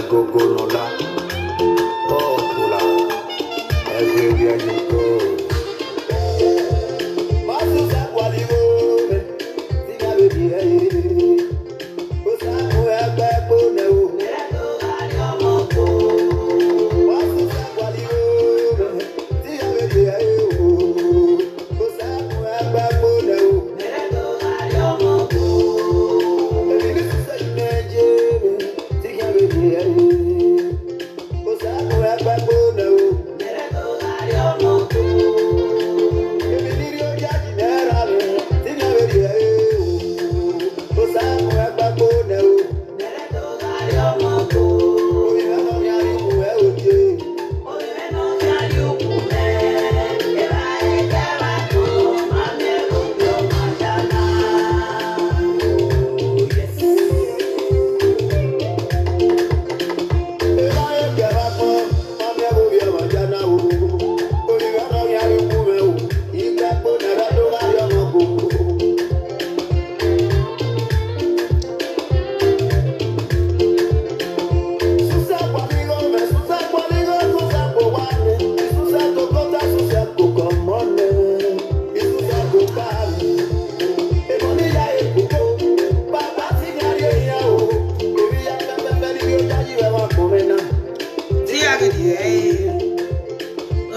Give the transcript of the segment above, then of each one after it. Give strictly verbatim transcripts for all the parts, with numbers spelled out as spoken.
Gogo Nola, popular everywhere you go. Masusa Kwaliwo, Tina Baby, eh. Osamu Egbe Kpone o. Masusa Kwaliwo, Tina Baby, eh, oh. Osamu Egbe Kpone o. Baby, this is a magic. Tina Baby, eh. Osamu Egbe Kpone o. Èmi ní rí ojú àjìnà ra mi, tí mi ò rí ẹ̀ o. Osamu Egbe Kpone o. Omi mẹ́fà mi á rí mu ẹ̀ òde.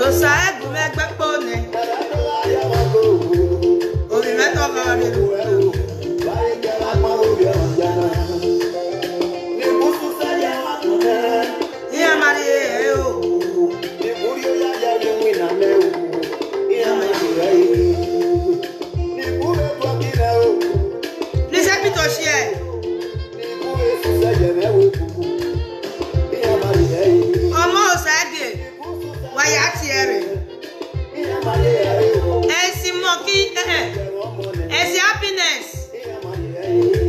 Osa Egbe Kpone. Omi mẹ́fà mi á rí mu ẹ̀ o. Ihe mara ihe o. Please help me to share. Ọmọ Osagie, waya tiere. Esi moki, eh, eh. Esi happiness.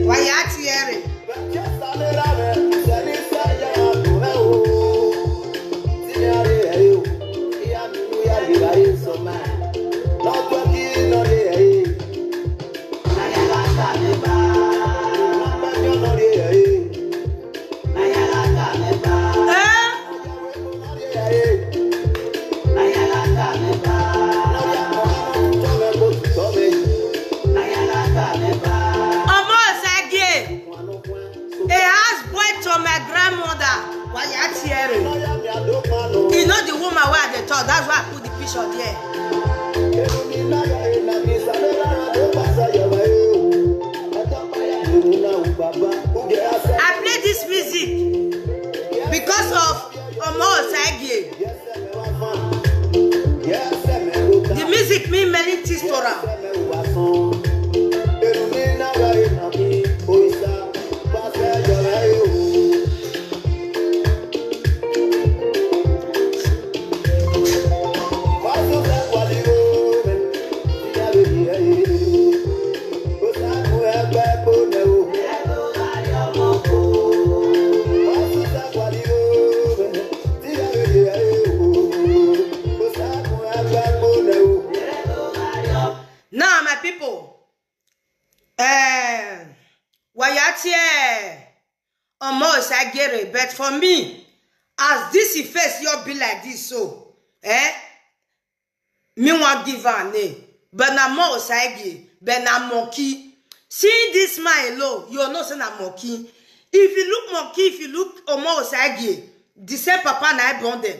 Waya tiere. Eh? Ọmọ Osagie, a house boy to my grandmother. Waya tiere. You know the woman where they talk. That's why I put the picture there. I play this music because of Omo Osagie. The music mean many things to am. Now, my people, eh, waya tiere Omo Osagie, but for me, as this face your be like this, so, eh, me wan give am name, but na Omo Osagie, but na monkey. See this man alone, you know say na monkey. If you look monkey, if you look Omo Osagie, the same papa na I born them.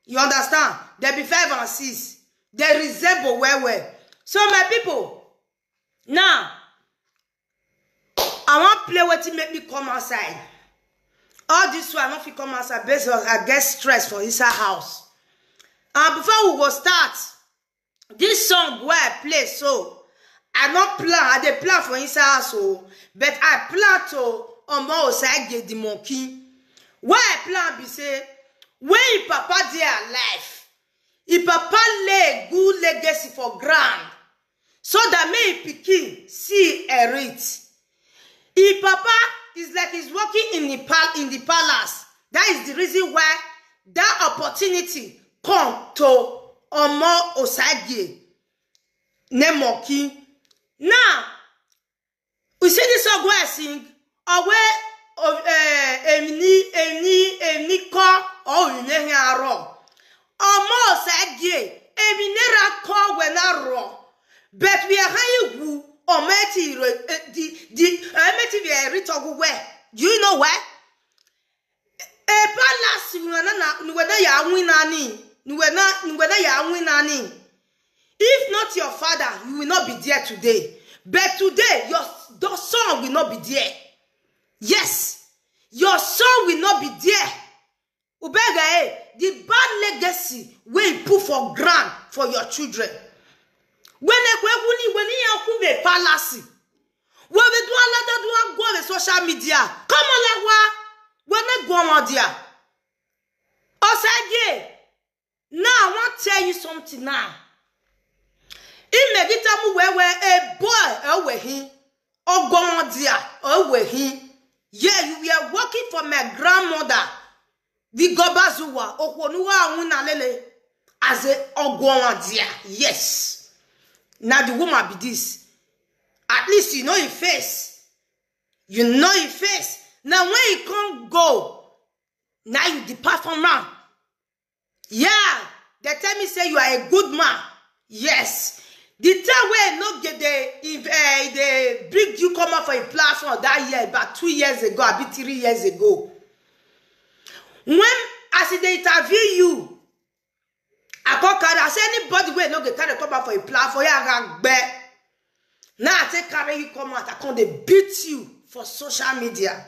You understand? They be five and six. They resemble well well. So my people, now, I wan play wetin make me come outside. All this one, I no fit come outside based on I get stress for inside house. And before we go start, this song wey I play so, I no plan, I dey plan for inside house o, but I plan to Omo Osagie the monkey. Why I plan be say, when him papa dey alive, him papa lay a good legacy for ground so that make him pikin see inherit. Him papa is like he's working in the pal-, in the palace. That is the reason why that opportunity come to Omo Osagie, name monkey. Now, we see this song wey I sing. Owe, o-, eh, eni, eni, or you never arọ. Almost again, emi nera call when arọ. But we are high who or meti di di meti we are rich or where. Do you know where? A palace you are not you were not ya win any. You were not you were not ya win any. If not your father, you will not be there today. But today, your, your son will not be there. Yes, your son will not be there. Ubega, eh, the bad legacy wey you put for ground for your children. When they when when you have a palace, when they do all that do go on the social media, come on, like what? When they go on there, Osage, now I want to tell you something now. Imegitamu wewe a boy away him or go on there away him. Yeah, you were working for my grandmother. The Gobazuwa Okwonuwa Awunalele as a Ogwon there. Yes. Now the woman be this. At least you know your face. You know your face. Now when you can't go, now you depart from man. Yeah, they tell me say you are a good man. Yes. The time wey no get the if uh, they bring you come up for a platform that year about two years ago, abi three years ago. When as they interview you, I come carry as anybody wey no get carry come up for a platform, yeah, gbe. Now I take carry you come out, I come they beat you for social media.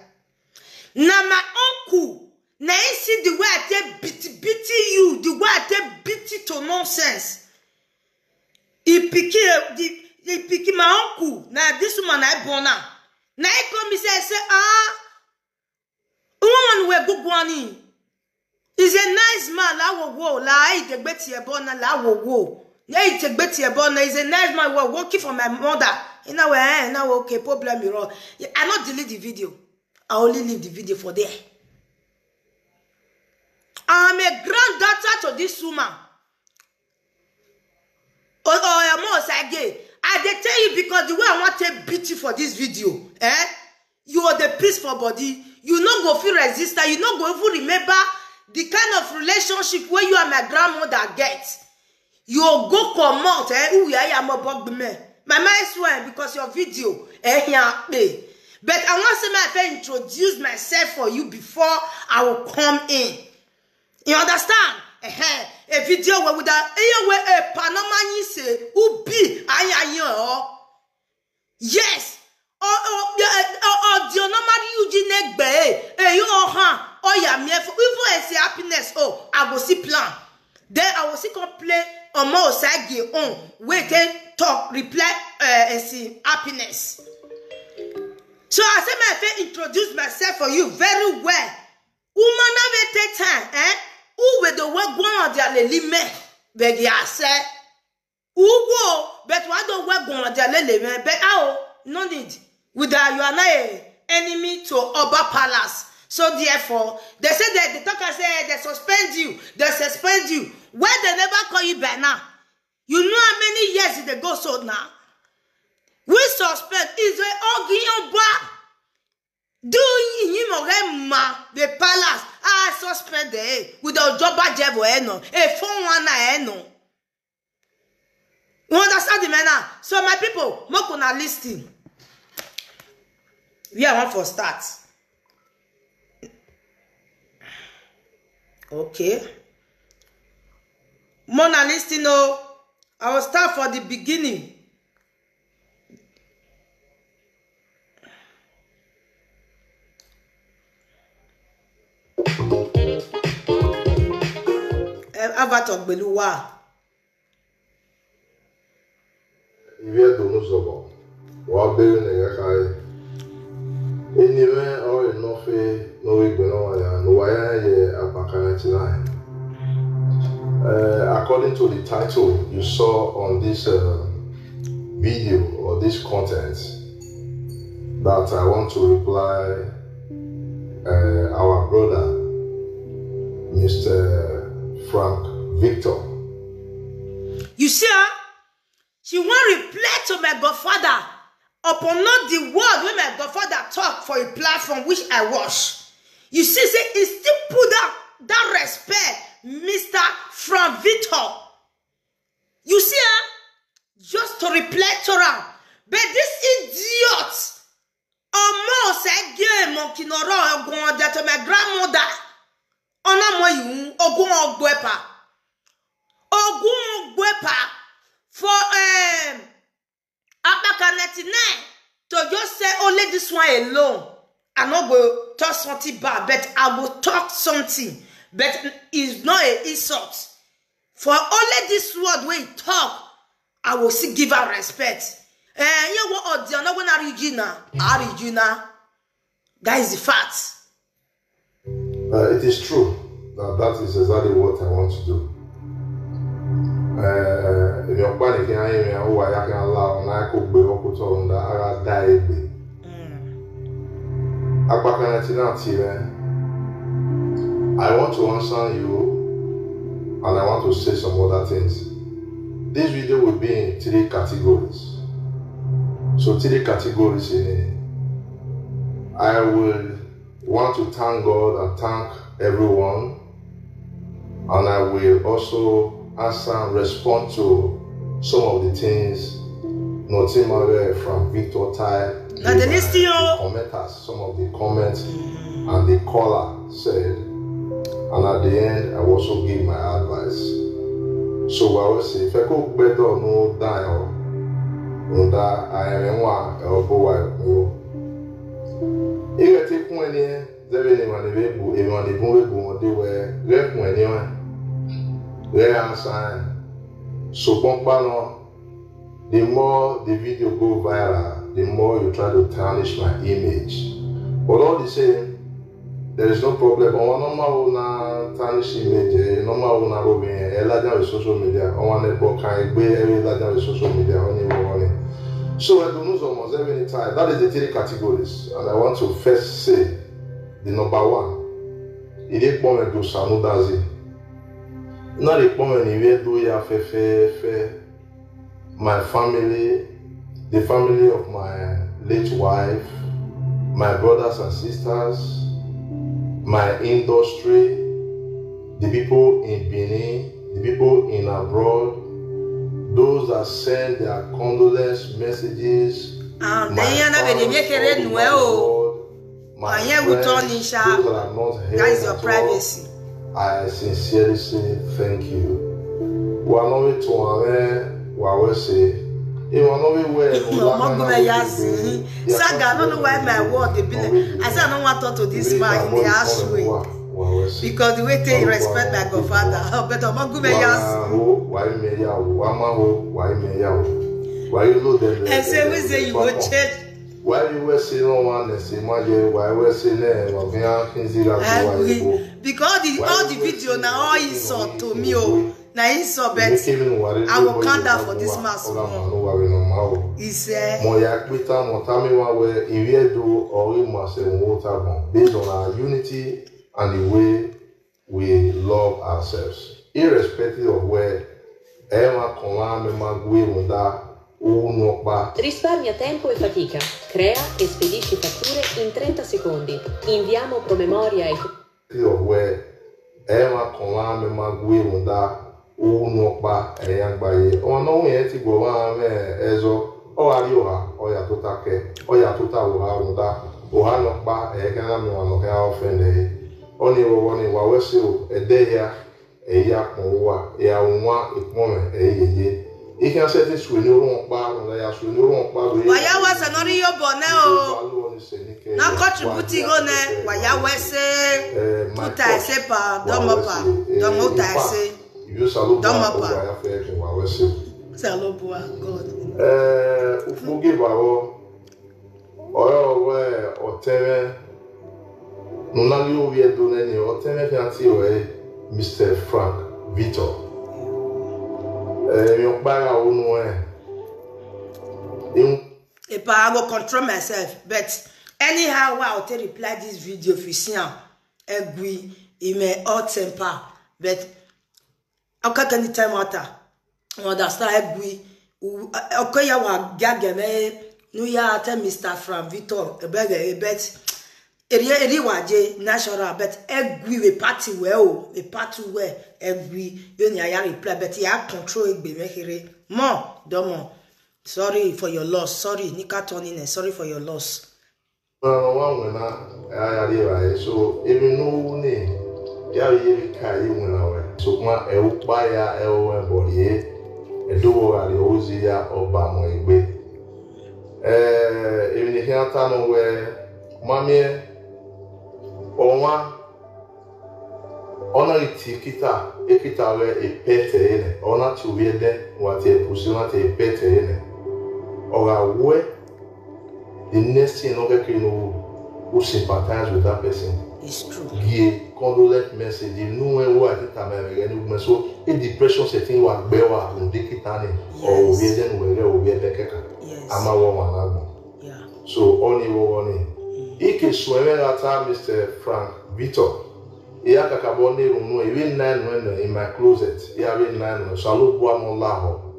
Now my uncle, now he see the way I take beat beat you, the way I take beat you to nonsense. He pick the he pick my uncle. Now this woman I born her. Now he come me say say ah, woman we go gwani. He's a nice man. La wo wo la I take bet ye born la wo wo. Yeah, he take bet ye born. He's a nice man. We're working for my mother. You know where eh, now okay problem you wrong. I not delete the video. I only leave the video for there. I'm a granddaughter to this woman. Oh, oh, I'm again. I dey tell you because the way I want to beat you for this video, eh? You are the peace for body. You no go feel resistant. You no go even remember the kind of relationship where you and my grandmother get. You go come out, eh? Who ya ya mo bog me. My mind swell because your video, eh? Here, but I want to say my friend introduce myself for you before I will come in. You understand? Uh-huh. A video where with that, a way a Panama say, who be I. Yes. Or or or the normal you ji negbe. Eh, you or ha. Oh yeah, me for even as happiness. Oh, I go see plan. Then I will see come play on my side on. Wait then talk reply uh, and see happiness. So I say my friend introduce myself for you very well. Woman have a take time, eh? Who will the work go on their lily me? Beg ya say. Who go? But why don't work go on their lily me? But how? No need. With that, you are not a enemy to Oba Palace. So therefore, they say that the talker say they suspend you, they suspend you. Why they never call you by now? You know how many years did they go so now? We suspend is a Ogiyomba. Do you him or ma the palace? I suspend eh with the Ojoba Jevo eh no. A phone one eh no. You understand the man now? So my people, make una listen. We are one for start. Okay. Mona listen oh. I will start for the beginning. Eh, Avatar Beluwa. Ivie donu zobo. Wa bere ne ya kai. Eniwe o enofe no igbe no wa ya no wa ya ye apakana ti na. Uh, according to the title you saw on this uh, video or this content, that I want to reply uh, our brother, Mister Frank Victor. You see, huh? She wan reply to my godfather upon not the word wey my godfather talk for a platform which I watch. You see say he still put that that My grandmother, Onamoyun, Ogun Ogbepa. Ogun Ogbepa for um, Akpaka ninety-nine to just say only this one alone. I no go talk something bad, but I go talk something. But it's not an insult. For only this word wey he talk, I will still give her respect. Eh, you go on the other one, Regina. Ah, Regina. That is the fact. Uh, it is true that that is exactly what I want to do. Èmi ọ̀pá ní kí n ayé mi àwọn wáyà kí n la ọ̀nà kó gbé ọkùn tó ń da ara dá ègbè. Apákan ti náà ti rẹ̀. I want to answer you and I want to say some other things. This video will be in three categories. So three categories in it. I will want to thank God and thank everyone, and I will also answer and respond to some of the things Notimare from Victor Tai Now the list you commenters, some of the comments and the caller said, and at the end I also give my advice. So I will say, feko better no die or no die I am one or go. Iwe ti kun eni zebe ni mani be bu e mani bu we bu mo de we re kun eni wa re ansa. So pon pa no, the more the video go viral, the more you try to tarnish my image. But all the same, there is no problem. On normal na tarnish image, eh, normal na robe, eh, la down with social media. On one network can be every la down with social media on your money. So I don't know so much every time. That is the three categories, and I want to first say the number one. It is point to Samudazi. Not a point in where do ya fe fe fe. My family, the family of my late wife, my brothers and sisters, my industry, the people in Benin, the people in abroad, those that send their condolence messages. Ah, then you never dey make it anywhere. Oh, my I hear we friends, turn in sha. Those that are not here That is your at all, privacy. I sincerely say thank you. Wa no we to ame wa we say. E wa no we we no Omogume Yazin. Saga, I don't know why my word dey be like. I say I don't want to talk to this man in the house way. Because the way they respect my godfather, but Omogume Yazin. Wa me ya wa ma ho wa me ya wa. Wa you know them. I say we say you go change. Why you were say no one and say my year? Why we say no? Wa me a kinzi la I wa agree. you. Because the all the video na all insult to me, oh, na insult, but I will calm down for this man small. He said, Mo ya pita mo tami wa we iwe do ori ma se mo ta bon based on our unity and the way we love ourselves, irrespective of where Emma Koma me ma gwe munda u no pa. Risparmia tempo e fatica. Crea e spedisci fatture in trenta secondi. Inviamo promemoria e Of where Emma Koma me ma gwe munda u no pa e ya gba ye. O no we ti go wa me ezo. O ari oha, o ya to ta ke, o ya to ta oha munda. Oha no pa e ga na me wa no ke a offend e. Oni wo oni wa we se o e de ya e ya ko wa e a wa e ko me e ye ye. I can say this we no won pa no ya so no won pa we. Waya wa sanori yo bone o. Na contribute go ne, waya we se. Tuta e se pa, domo pa, domo ta e se. Ibi o salo Domo pa pa. Wa ya fe ko wa we se. Salo bua God. Eh, ufugi bawo. Oyo we oteme. Nuna li o wie do ne ni oteme fi anti we Mister Frank Victor. Eh, mi o pa ya onu e. In Epa, I go control myself, but anyhow wey I take reply this video, if you see am, egwi, ime hot temper, but okay, can you time out? You understand, egwi, okay, ya wa gageme, nu ya tell Mister Frank Victor, ebege, but eri eri waje natural, but egwi we party well, a party well, egwi, you need a reply, but ya control egbe me here. More, domo. Sorry for your loss. Sorry, Nika Tonine. Sorry for your loss. Wana wangu na ya ya de ba so emi no ne ya ye ka yi wona we. So kuma e ukpa ya e o e bori e e do wo ali o zi ya o ba mo egbe. Eh, emi ni hia ta no we mami e o wa ona iti kita e kita we e pete ene ona ti wi ede wa ti e pusi ona ti e pete ene. Ora we the next thing no get you know who sympathize with that person. It's true. Gie condolence message you know when we are kita me we ni me so e depression setting wa gbe wa ndikita ni o wi ede no we o wi ede keka. Yes. Ama wo wa na gbo. Yeah. So oni wo oni. Ike sueme rata Mister Frank Victor. Iya kakabo ne runu ewe nine no in my closet. Iya we nine no salo bua no laho.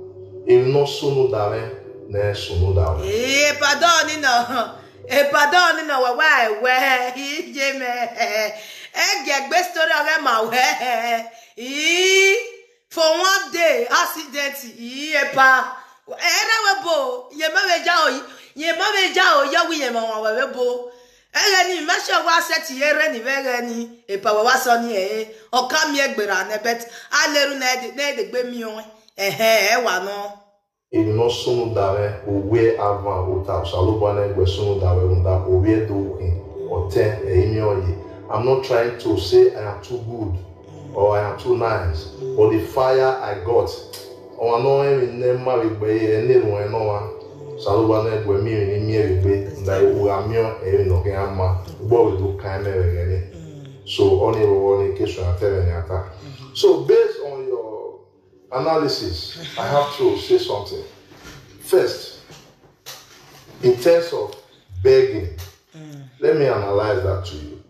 Ewe no sunu dame ne sunu dame. Eh, pardon ni no. Eh, pardon ni no wa wa we. Ije me. Eh, ge gbe story ore ma we. Eh. For one day accident. Eh, pa. Era we bo. Ye ma we ja o. Ye ma we ja o. Ya wi ye ma wa we bo. Ere ni ma se wa se ti ere ni vere ni. E pa wa so ni e. O ka mi egbera ne bet. A leru na de na de gbe mi o. Eh eh e wa no. Emi no sunu dame o we avan o ta o salo bua na egbe sunu dame o da o we do kin o te e imi o ye. I'm not trying to say I am too good or I am too nice, but the fire I got. O ano emi ne ma we gbe e ne ru e no wa. Salo bua na egbe mi ni mi e we gbe nda e u ga mi o e no ke ama. Gbo we do kan me we ni. So oni wo oni ke so ate we ni ata. So based on your analysis, I have to say something. First, in terms of begging, let me analyze that to you.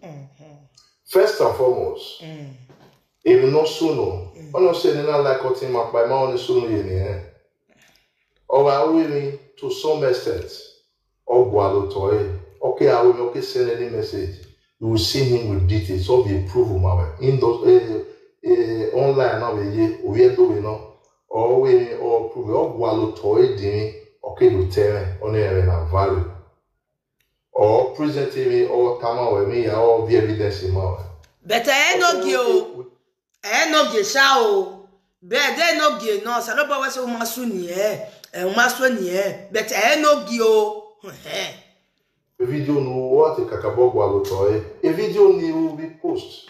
First and foremost, if you no sunu, ono se ni na like otin ma pa ma oni sunu ye ni eh. Or I will to some extent, or gualo toy, okay, I will okay send any message. You will see him with details of the approval mawe. In those eh, eh, online now we ye we do we no. Or we or prove or gualo toy dini okay do tere on the na value. Or present me or tama we me ya or the evidence mawe. But I no give. E no ge sha o. Be de no ge no salo ba wa so ma su ni e. E ma su ni e. But e no ge o. Eh. Video no what kakabo gwa lo to e. A video ni will be post.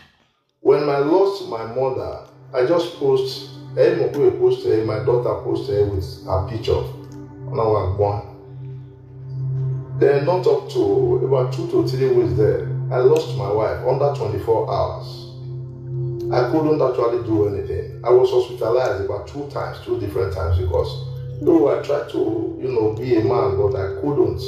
When I lost my mother, I just post. Eh, mo pe post eh, my daughter post eh, with her picture. Now I'm gone. Then not up to about two to three weeks there, I lost my wife under twenty-four hours. I couldn't actually do anything. I was hospitalized about two times, two different times because though I tried to, you know, be a man, but I couldn't.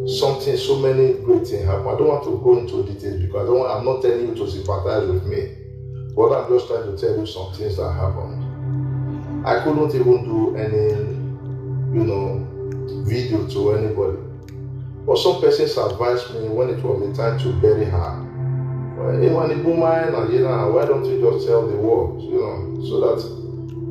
Something, so many great things happened. I don't want to go into details because I don't, I'm not telling you to sympathize with me. But I'm just trying to tell you some things that happened. I couldn't even do any, you know, video to anybody. But some persons advised me when it was the time to bury her. Well, hey, when the woman and you know, why don't you just tell the world, you know, so that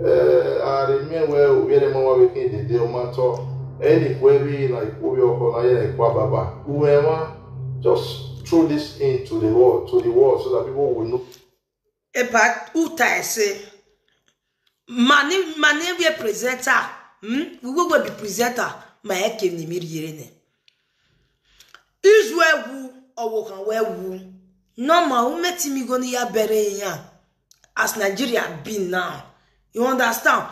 uh, I remain well, where the mama waking the day matter. Any query like Obi Okona, like Kwababa, whoever, just throw this into the world, to the world, so that people will know. Epa uta ese. Mani mani we presenter. Hmm? We we be presenter. Ma e ke ni mi riere ne. Israel wu owo kan we wu. No ma u meti mi go ni ya bere yan. As Nigeria be now. You understand?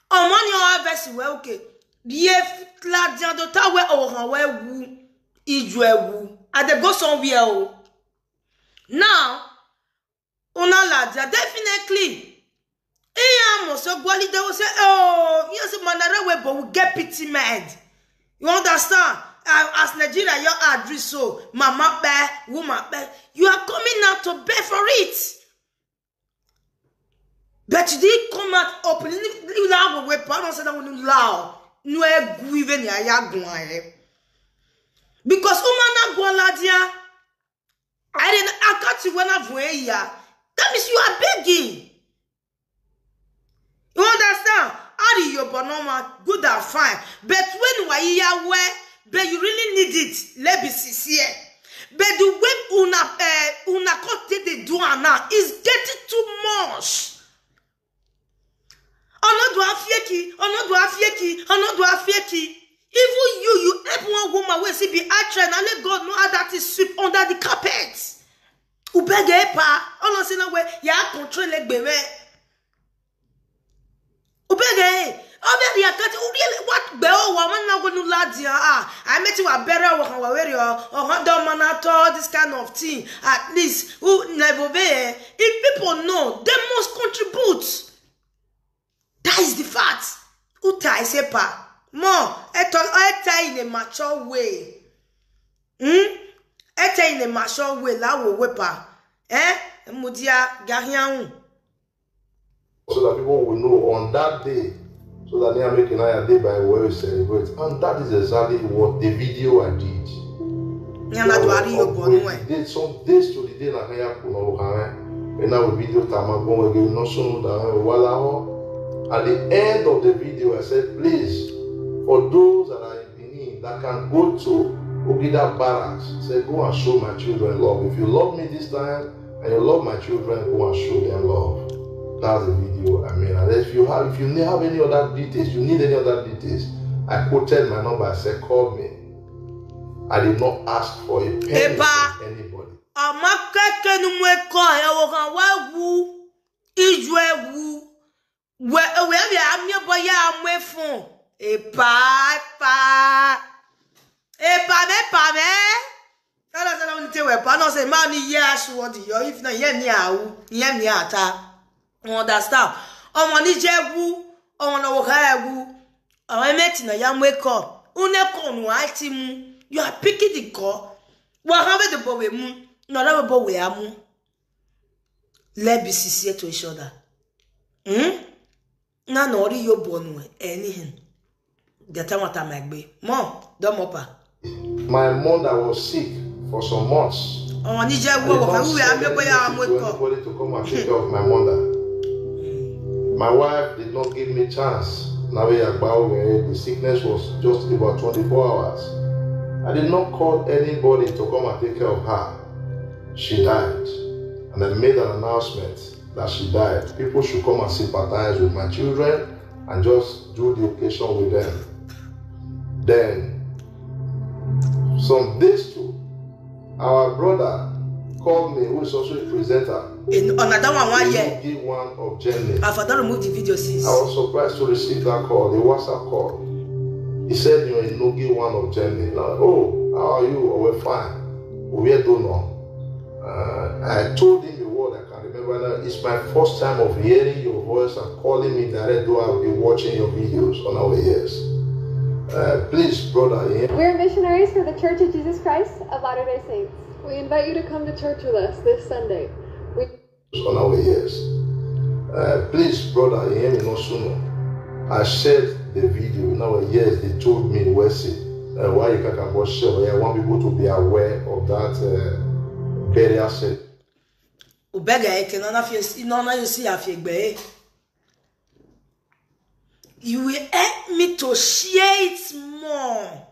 Omo ni o harvest we okay. Ye la dia do ta we owo kan we wu. Israel wu. I dey go somewhere o. Now, una la dia definitely. Iya mo so gwali de wo say oh, you say manare we but we get pity mind. You understand? Uh, as Nigeria your address so mama be woman be you are coming out to pay for it. But you did come out openly. You laugh away, pardon said that when you laugh. No e guive ni aya gun aye. Because woman na gwala dia. I didn't account you when I've here. That means you are begging. You understand? Ari your bonoma, good and fine. But when you are here, where, but you really need it, let be sincere. But the way una uh, una come take dey do am now is getting too much. Onodu afieki, Onodu afieki, Onodu afieki. Even you, you help one woman wey still be actress, na let God know how that thing sweep under the carpet. Ubege epa, ono say na we ya control egbe me. Ubege, obere ya kati uriele what be o wa man na go nu ladi ah. I met you a bere wa kan wa weri o, o han do man at all this kind of thing. At least who never be. If people know, they must contribute. That is the fact. Uta is a pa. More, eto ete in a mature way. Hmm? Ete in a mature way la wo wepa. Eh? Mudia gahian. So that people will know on that day, so that they are making a day by where we celebrate. And that is exactly what the video I did. Nyama duari yo bonu eh. Did some days to the day na kaya kuno kare. And now we video tama go again no soon that we wala ho. At the end of the video, I said, please, for those that are in Benin that can go to Ogida Barracks, say, go and show my children love. If you love me this time and you love my children, go and show them love. That's the video I made. And if you have, if you need have any other details, you need any other details, I quoted my number. I said, call me. I did not ask for a penny from anybody. Amakeke nu mwe ko e wo kan wa wu. Ijwe wu. We we we amye boya amwe fun. Epa epa. Epa me pa me. Kala sala unite we pa no se ma ni ye asu odi yo if na ye ni awu. Ye ni ata. You understand? Omo ni je wu. Omo no wo ka wu. Omo meti na ya mwe ko. Une ko nu ati mu. You are picking the call. Wa ha we de bo we mu. No la we bo we amu. Let's be sincere to each other. Hmm? Na no ri yo bonu anything. The time what am I gbe? Mo, don't mop her. My mother was sick for some months. Oh, ni je I did wo wo not ka wi send ame boya any amo message to ko. Anybody to come and take care of my mother. My wife did not give me chance. Now we are bow where the sickness was just about twenty-four hours. I did not call anybody to come and take care of her. She died. And I made an announcement that she died. People should come and sympathize with my children and just do the occasion with them. Then, some days too, our brother called me, who is also a presenter. In another one, one year. He one of Germany. I've not removed the video since. I was surprised to receive that call, the WhatsApp call. He said, you're in Nogi one of Germany. Like, oh, how are you? Oh, we're fine. We are doing now. Uh, I told him the word I can remember now. It's my first time of hearing your voice and calling me direct, though I've been watching your videos on our ears. Uh, please, brother, yeah. We're missionaries for the Church of Jesus Christ of Latter-day Saints. We invite you to come to church with us this Sunday. We on our ears. Uh, please, brother, hear me no sooner. I shared the video. Now, yes, they told me, Wesley, uh, why you can't share? I want people to be aware of that uh, burial set. Ubega eke no na fie no na you see afie gbe. You will help me to share it more.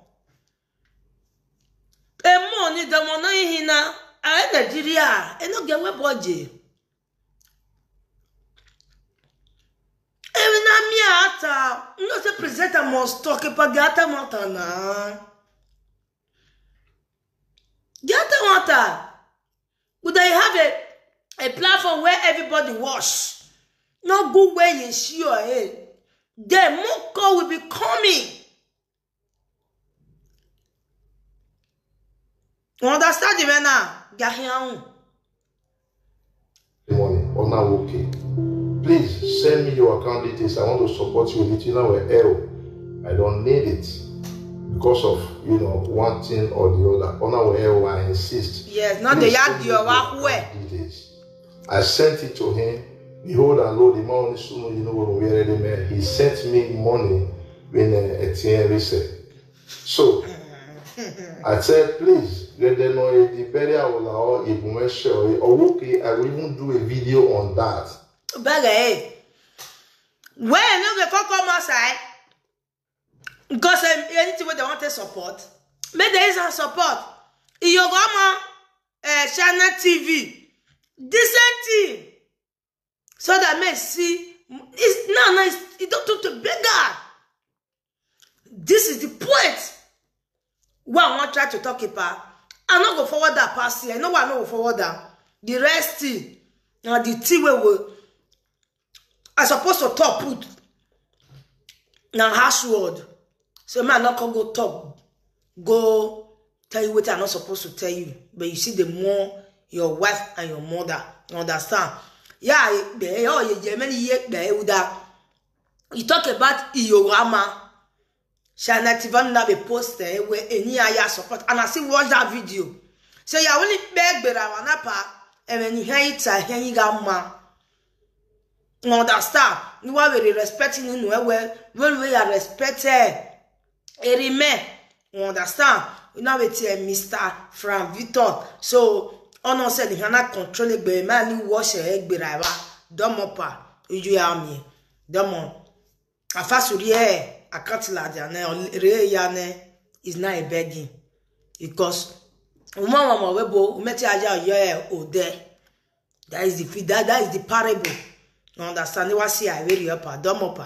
Emo ni damo no ihina. A Nigeria, e no get we budget. Even na me ata, you know say presenter must talk about the ata matter na. The ata matter. But I have a, a platform where everybody watch. No good way you see your head. Then more call will be coming. You understand the man now? Gahian. Money, Onawoke. Please send me your account details. I want to support you with it. You know, we're ill. I don't need it because of, you know, one thing or the other. Onawoke, I insist. Yes, not the Please yard send me your your account details. I sent it to him. Behold, and lo, the man only soon, you know, when we read him, eh, he sent me money when uh, Etienne Risse. So I said, please, let them know eh, the burial or Ibumeshe or okay, I will even do a video on that. Bẹ́ẹ̀ ẹ̀ wẹ́ẹ̀ ló ń kọ́ come outside because um, anything wey dem wan take support make dem use am support. Iyogoma uh, China T V. Decent thing. So that may see, it's, no, no, it's, you don't talk to beggar. This is the point. What I want try to talk about. I not go forward that pass here. I know what I not go forward that. The rest thing, now the thing we will, I supposed to talk put. Now harsh word. So man not come go talk, go tell you what I'm not supposed to tell you. But you see, the more your wife and your mother, you understand? Yeah, they all you many year they would that. You talk about Iyorama. Shana Tivon na be post eh, where any aya support. And I see watch that video. So you only beg Berawanapa and when you hear it, I hear you got man. You understand? You are very respecting him well, well, when we are respected. Erime, you understand? You know it's uh, Mister Frank Victor. So, ono said he cannot control it, but man, you wash a egg, be right. Domopa, you are me. Domo. Afasuri eh, akatila dia ne, re ya ne, is not a begging. Because, umama mama webo, umeti aja yo eh, ode. That is the fi- that, that is the parable. You understand? What see I very up, a dumb up.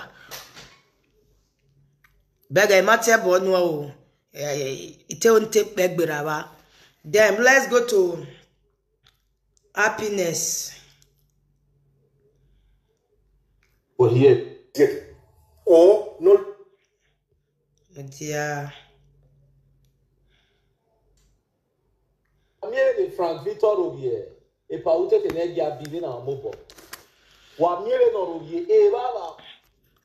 Beg I matter but no. Ite on take beg beraba. Then let's go to happiness. But here, get or no. Dear. Amiere Frank Victor Robier, e pa ute te ne gia bibi na mobo. Wa miere no Robier, e baba.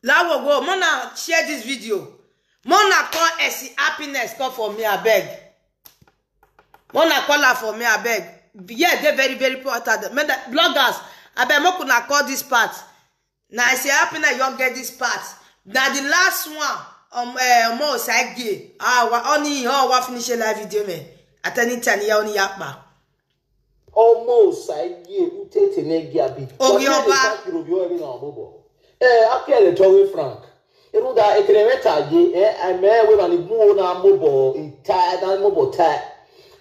Lawo go, mona share this video. Mona call Essie happiness, call for me, I beg. Mona call her for me, I beg. Yeah, they're very, very important. Men that- Bloggers, I beg, mo could not call this part. Now I say happiness, you get this part. Now the last one, um, uh, Omo Osage. Ah, wa only oh wa finish a live video me. At any time, ya only yakba. Omo Osage, ute te ne gia bibi. Oh, your ba. Robier ori na mobo. Eh, akele towe Frank. Eru da ekremeta je, eh, I me we mani bu na mobo, ita na mobo ta.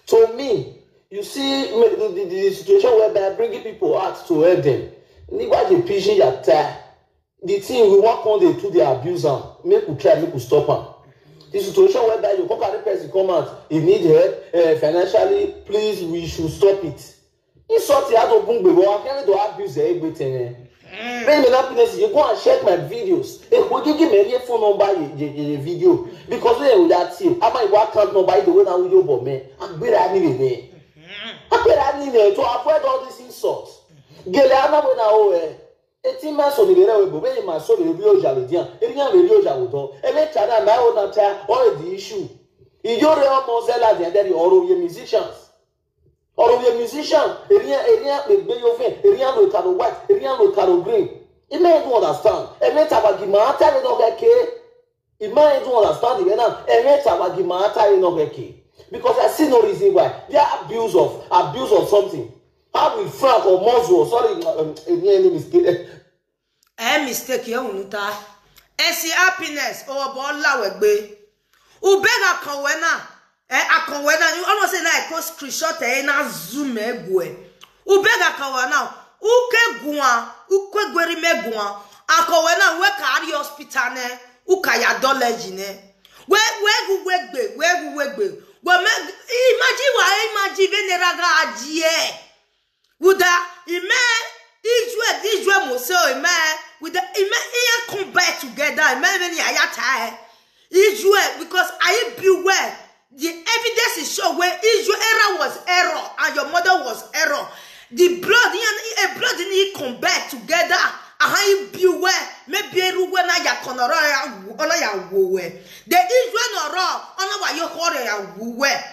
To me, you see me- the, the, the situation whereby bringing people out to help them. Nigga, the pigeon ya ta. The thing we want come dey to the abuse am. Make we try, make we stop am. The situation whereby you come carry person come out, he need help uh, financially, please, we should stop it. Insult ya to bungbe, but I can't do abuse everything. Eh? Bring me happiness, you go and check my videos. If we give me your phone number, your, your, your video. Because we will that thing. I'm my account number, the way now you but me. I'm better anyway. I'm better anyway to avoid all these insults. Gele ana we na o eh. Eti ma so ni bere we bo be ma so be bi o jale dia. Eri ya be bi o jale do. E me cha na ma o na cha o e di issue. Ijo re o mo ze la dia de oro ye musicians. Oro ye musician. Eri ya eri ya be be yo fe. Eri ya lo karo white. Eri ya lo karo green. E me do understand. E me ta ba gi ma ta le no ke ke. E me do understand the now. E me ta ba gi ma ta le no ke ke. Because I see no reason why. There are abuse of abuse of something. How will Frank or Mozo, sorry, um, any mistake? Eh, mistake, you won't ta. Essie happiness, oh, boy, la we be. Ubega kawena. Eh, akawena. You almost say na I call screenshot eh na zoom eh gwe. Ubega kawana. Uke gwa. Uke gweri me gwa. Akawena we carry hospital ne. Uka ya dollars ne. We we gu we gbe. We gu we gbe. We me imagine wa imagine veneraga ajie. Uda ime ijue ijue mose o ime uda ime ihe come back together ime many ayata eh ijue because I be well the evidence is show where ijue error was error and your mother was error the blood a blood ni come back together aha I be well maybe eruwe na ya konoro ya ona ya wowe the ijue noro ona wa yo hore ya wowe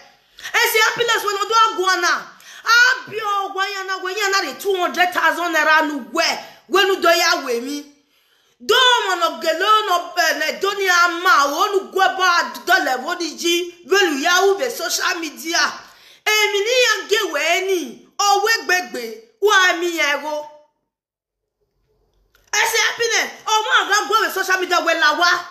Esi happiness when odo aguana. Abio wayana wayana the two hundred thousand naira nu we wenu do ya we mi. Do mo no gelo no eh, ne doni ama onu gwe ba do le wo di ji welu ya u be social media. Emi ni ya ge we ni o we gbegbe wa mi ya go. Esi happiness o mo ga gwe social media we la wa.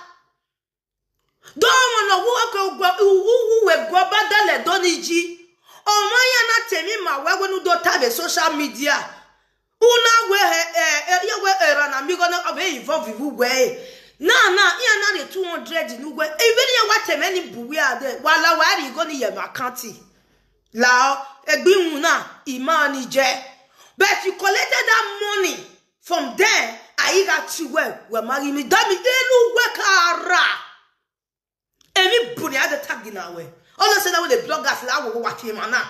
Domo no wu oke ugbo uwu we gwo badale doniji. Ọmọ ya na temi ma we we nu do tabe social media. Una we he eh eh ye we era na mi gonna be involve you we. Na na ya na the two hundred nu we. Even ye wa temi ni bu we ade. Wala wa ri go ni ye ma kanti. La egbi una imani je. But you collected that money from there. I got you well. We marry me. Dami elu we kara. Emi buni ade tagi na we. All of a sudden, when the bloggers la wo wa fi mana.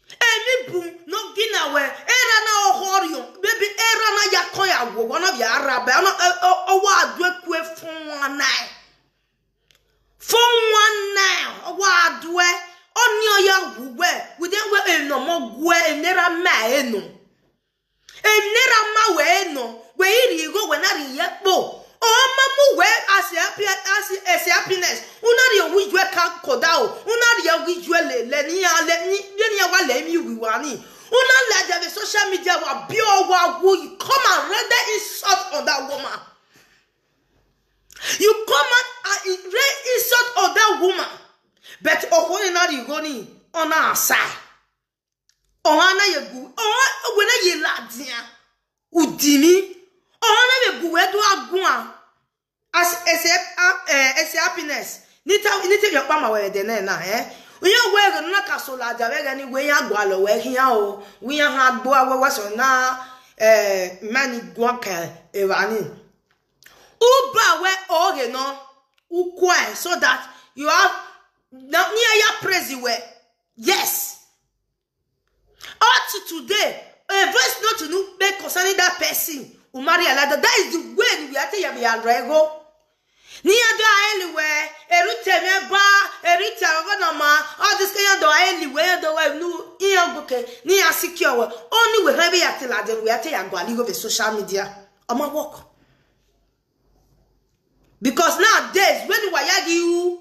Emi bu no gina we. Era na ohorion. Baby, era na ya ko ya wo. One of ya arabe. Ono owa adwe kwe fun one night. Fun one night. Owa adwe. Oni oya wu we. We then we eno mo gwe enera ma eno. Enera ma we no, we iri go we na ri ye po. O ma mu we asi happy asi esi happiness. Una ri o wi jwe ka koda o. Una ri o wi jwe le le ni ya le ni le ni ya wa le mi wi wa ni. Una le ja the social media wa bi o wa wu. You come and render insult on that woman. You come and uh, raise insult on that woman. But o ko ni na ri go ni ona asai. Ọha na ye gu ọha ogwe na ye ladia udimi. Ọha na ye gu we do agun a as ese a- eh, ese happiness. Nita nita yo pa ma we de na na eh. Uyo we go na ka so ladia we ga ni we ya gwa lo we hian o. We ya ha gbo awe wa so na eh mani gwa ka e wa ni. Uba we oge no ukwe so that you have na ni ya praise we. Yes. Up to today, a voice note no be concerning that person. Umari Alada, that is the way we are telling you, Rego. Ni ya do aeli we, eri teme ba, eri teme ba na ma, all this kind of aeli we, do we nu, iya goke, ni ya secure we. Only we have ya tell them we are telling you, go live over social media. Omo work. Because nowadays, when we are you,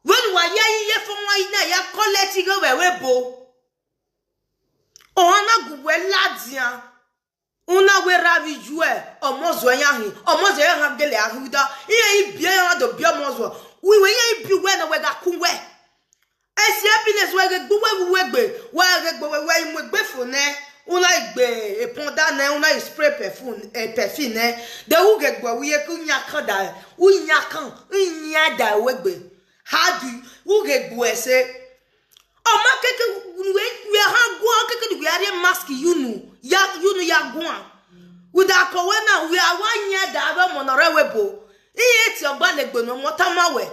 when we are ye for one na ya collect go we we bo. Ona gu we ladia. Una we ravi jue, omozo ya hi, omozo ya ha gele ahuda. Iye ibie ya do bi omozo. We we ye ibi we na we ga ku we. Esi happiness we ge gbu we we gbe, we ge gbo we we mu gbe fo ne. Una igbe e pon da ne, una i spray perfume, e perfume ne. De u ge gbo we ye ku nya kan da, u nya kan, u nya da we gbe. How do you, u ge gbo ese? Ọmọ keke we we ha gbo keke du we are mask yunu. Ya yunu ya gbo. We da ko we na we awa nya da we mo no re we bo. Iye ti ogba le gbe no mo ta ma we.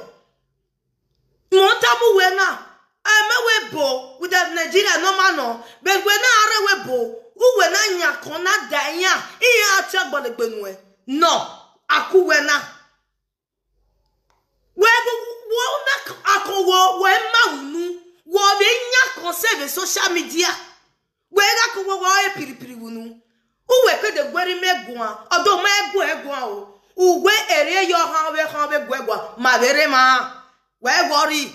Mo ta mu we na. Eme we bo with the Nigeria no ma no. Be we na are we bo. U we na nya ko na da nya. Iye ati ogba le gbe nu e. No. Aku we na. We go wo na ako wo we ma unu. Wo be nya ko se be social media. We ga ko wo wo e piri piri unu. U we pe de gweri me gwa. Odo me gwa e gwa o. U we ere yo ha we ha we gwa gwa. Ma bere ma. We worry.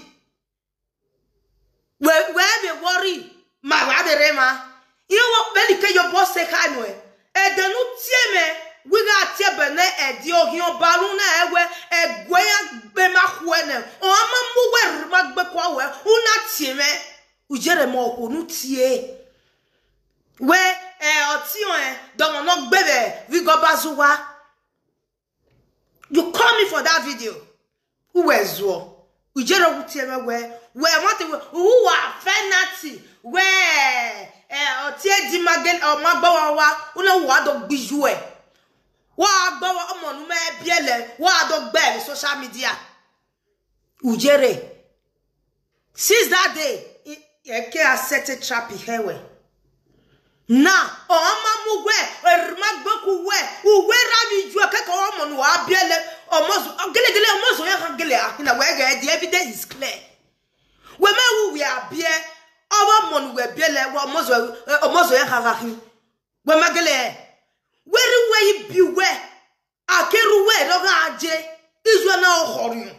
We we be worry. Ma wa bere ma. Iyo wo be ni ke yo bo se ka no e. E de nu tie me. We ga tie be ne e di o hi o ba lu na e we e gwe ya be ma ku e ne. O ma mu we r ma gbe kwa we. U na tie me. U jere mo ku nu tie. We e o ti o e. Do mo no gbe be. We go bazuwa. You call me for that video. Who was wo? Ujero wutie me we. We want to who are penalty. We eh otie di magel o magbawa wa. Una wa do gbiju e. Wa gbawa omo nu me biele. Wa do gbe social media. Ujere. Since that day, eke a set a trap here we. Na ọma mu we erima gbeku we uwe rabi ju eke ka ọmọ nu wa biele ọmọzu gele gele ọmọzu ya ha gele ahina we ga the evidence is clear. We me wu we abie ọmọ nu we biele we ọmọzu ọmọzu ya ha ha hi. We magele we ri we ibi we akeru we ro ga aje izu na ohori.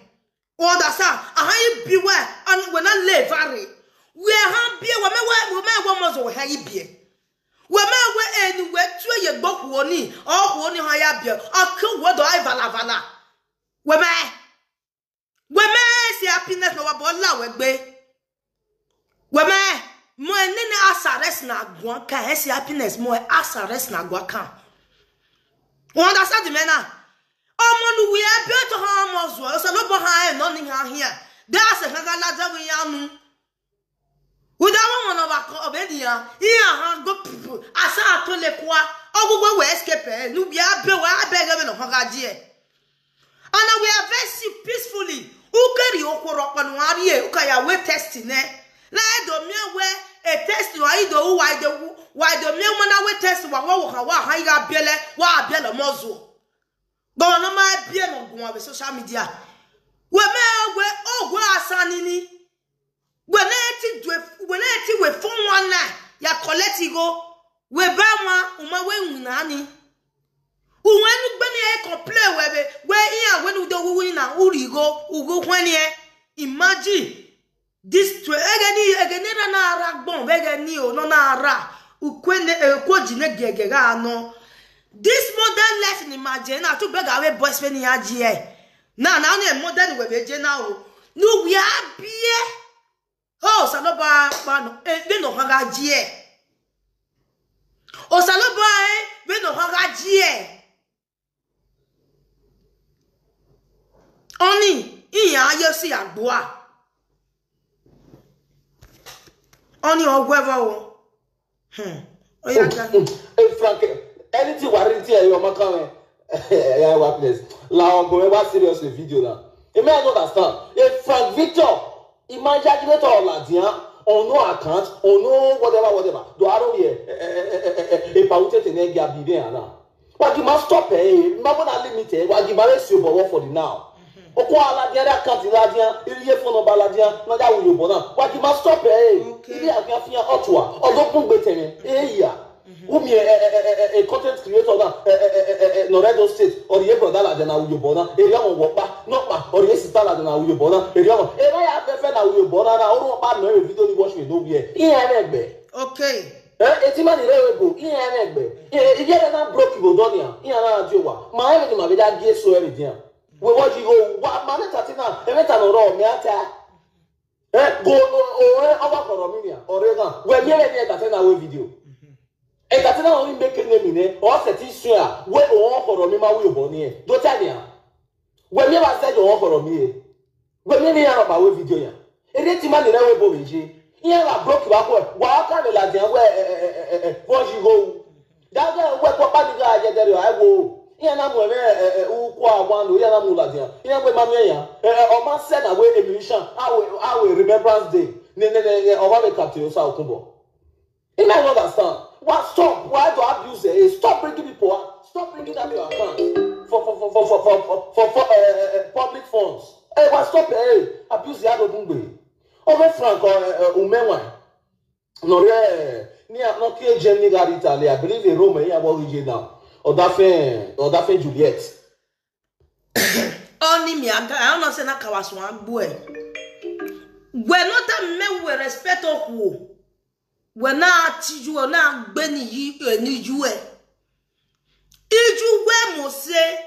Understand? Aha ibi we and we na le vary. We ha bie we me we we me we mozo we ha ibie. We me we eni we tue ye gbo kuoni o kuoni ha ya bie. Ake we do ai vala vala. We me we me si happiness no wa bo la we gbe. Weme, mo enene asarest na gwa kan, esi happiness, mo asarest na gwa kan. You understand me now? Omo nu we abi to ha mo zo, so no bo ha e no ni ha hia. Da se ha ga la da we ya nu. Uda mo mo no ba ko obedi ya. Iya ha go pupu, asa to le kwa. Ogugo we escape, nu bi abe wa abe ga me no ha ga die. And we are very si-, peacefully. Ukeri okoro panu arie, uka ya we test ne. Na edo mi we e test wa ido u wa ido u, wa ido mi mo na we test wa wa wa wa ha ya biele, wa biele mo zo. Go no ma bie no go wa social media. We me we o we asanini. We na eti dwe, we na eti we phone one na ya collect igo. We ba wa uma we nani. Uwe nu gbe ni e complain we be, we iya we nu do wu na uri go, ugo hwen e. Imagine. This twe, egeni, egeni ra na ara gbon, we egeni o, no na ara. Ukwe ne, e, ko ji ne gege ga no. This modern life ni imagine, na tu bega we boys we ni aji e. Na, na ni modern we be je na o. Nu we abie. Oh, Saloba pa no, e, we no ha ga ji e. O Saloba e, we no ha ga ji e. Oni, iya ayo si agboa. Oni ogwevo o. Hmm. Oya ga. Hey, Frank, anything worry ti e yo makan e. Yeah, what place? La ogo e wa serious with video now. E me I don't understand. Hey, Frank Victor, imaginator of Ladian, on no account, on no whatever, whatever. Do I don't hear? E pa ute te ne gya bi be ana. Wagi ma stop e, ma bona limit e, wagi ma resi obo for the now. Oko ala dia da account la dia, iri ye phone number la dia, na ya wu yo bona. Wagi ma stop e. Okay. Iri a fi a otua, odo kun gbe teme. E ya. Umi e, e, e, e, e, e content creator na, e, e, e, e, e, no Edo State, or ye brother la dia na wu yo bona. Iri awon wo pa, no pa, or ye sister la dia na wu yo bona. Iri awon, e ba ya fe fe na wu yo bona na, o ro pa no e video ni watch me no be e. Iye me gbe. Okay. Eh, eti mani re we bo, iye me gbe. E, iye na broke bo donia, iye na di wa. Ma e ni ma be da gi eso e dia. We wo ji go, wa, ma ne tati na, e me ta no ro, me ata. Eh, go, o, o, e, awa koro mi ni a, ore na. We mi e ni e ta te na we video. E ta te na o ni make name ni, o se ti swear, we o koro mi ma we bo ni e. Do ta ni a. We mi ba se jo koro mi e. We mi ni ya ba we video ya. E de ti ma ni re we bo meji. Iya la broke ba ko. Wa ka le la de we, e, e, e, e, e, won ji go. Da ga we ko pa ni ga je de re ai wo. Iya na mu e, e, e, u ko a wa no, iya na mu la de. Iya we ma mi ya. E, e, o ma se na we emission. A we, a we remembrance day. Ne, ne, ne, ne, o ma be captain o sa okunbo. You might not understand. Why stop? Why do abuse? Eh? Stop bringing people up. Stop bringing up your account for for for for for for for, for, for uh, uh, public funds. Hey, why stop? Hey, abuse the other bungwe. Over Frank or uh, uh, Umenwa. No, yeah. Ni a no ke Jenny Garitali. I believe a Rome. Yeah, what we now? Or Daphne, or Daphne Juliet. Oni mi aga, I don't know say na kawasu agbo e. We no ta me we respect oku. We na tiju, we na gbe ni yi, e, ni ju e. Iju we mo se,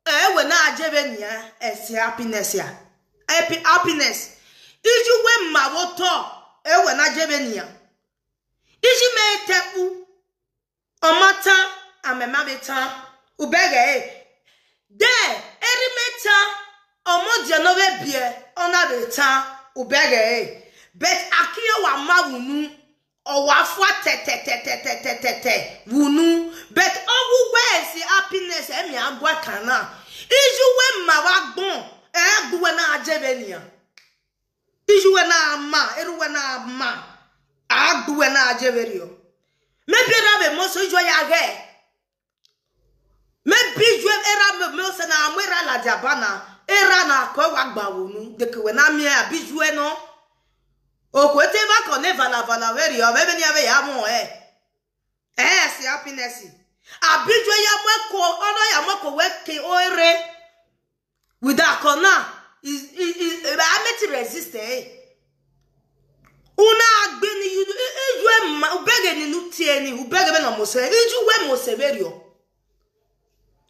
e, we na ajebe ni a, e, si happiness ya. Happy, happiness. Iju we ma wo to, e, we na ajebe ni a. Iji me tepu. Ọmọ tán, àmẹ̀má mi tán, ùbẹ́rẹ̀ ẹ̀. Dẹ́, erí mẹ́ta, ọmọ jẹ náà bẹ́ẹ̀ bí ẹ, ọ̀nà rẹ̀ tán, ùbẹ́rẹ̀ ẹ̀. But àkíyẹ̀wò àmà wùnú, ọ̀wà fún tẹ̀tẹ̀tẹ̀tẹ̀tẹ̀tẹ̀ wùnú. But ọ̀wù wẹ́ẹ̀sì happiness ẹ̀mí àgọ́ kan náà. Iju wẹ́ màá wá gbọ́n, ẹ̀ gbúwẹ́ náà jẹ́ bẹ́ẹ̀ nìyàn. Iju we na ma, eru we na ma. Agbu we na ajeverio. Maybe era be mo so iju ya ge. Maybe iju era me mo se na mo era la diabana. Era na ko wa gba wonu. De ke we na mi e abi iju e no. O ko te ba ko ne vala vala veri o. Be be ni ave ya mo e. Eh, si happiness. Abi iju ya mo ko, ono ya mo ko we ke o ere. With that corner, is, is, is, I made to resist, eh? Una agbeni iju, iju e ma, ubege ni nu tie ni, ubege be na mo se, iju we mo se verio.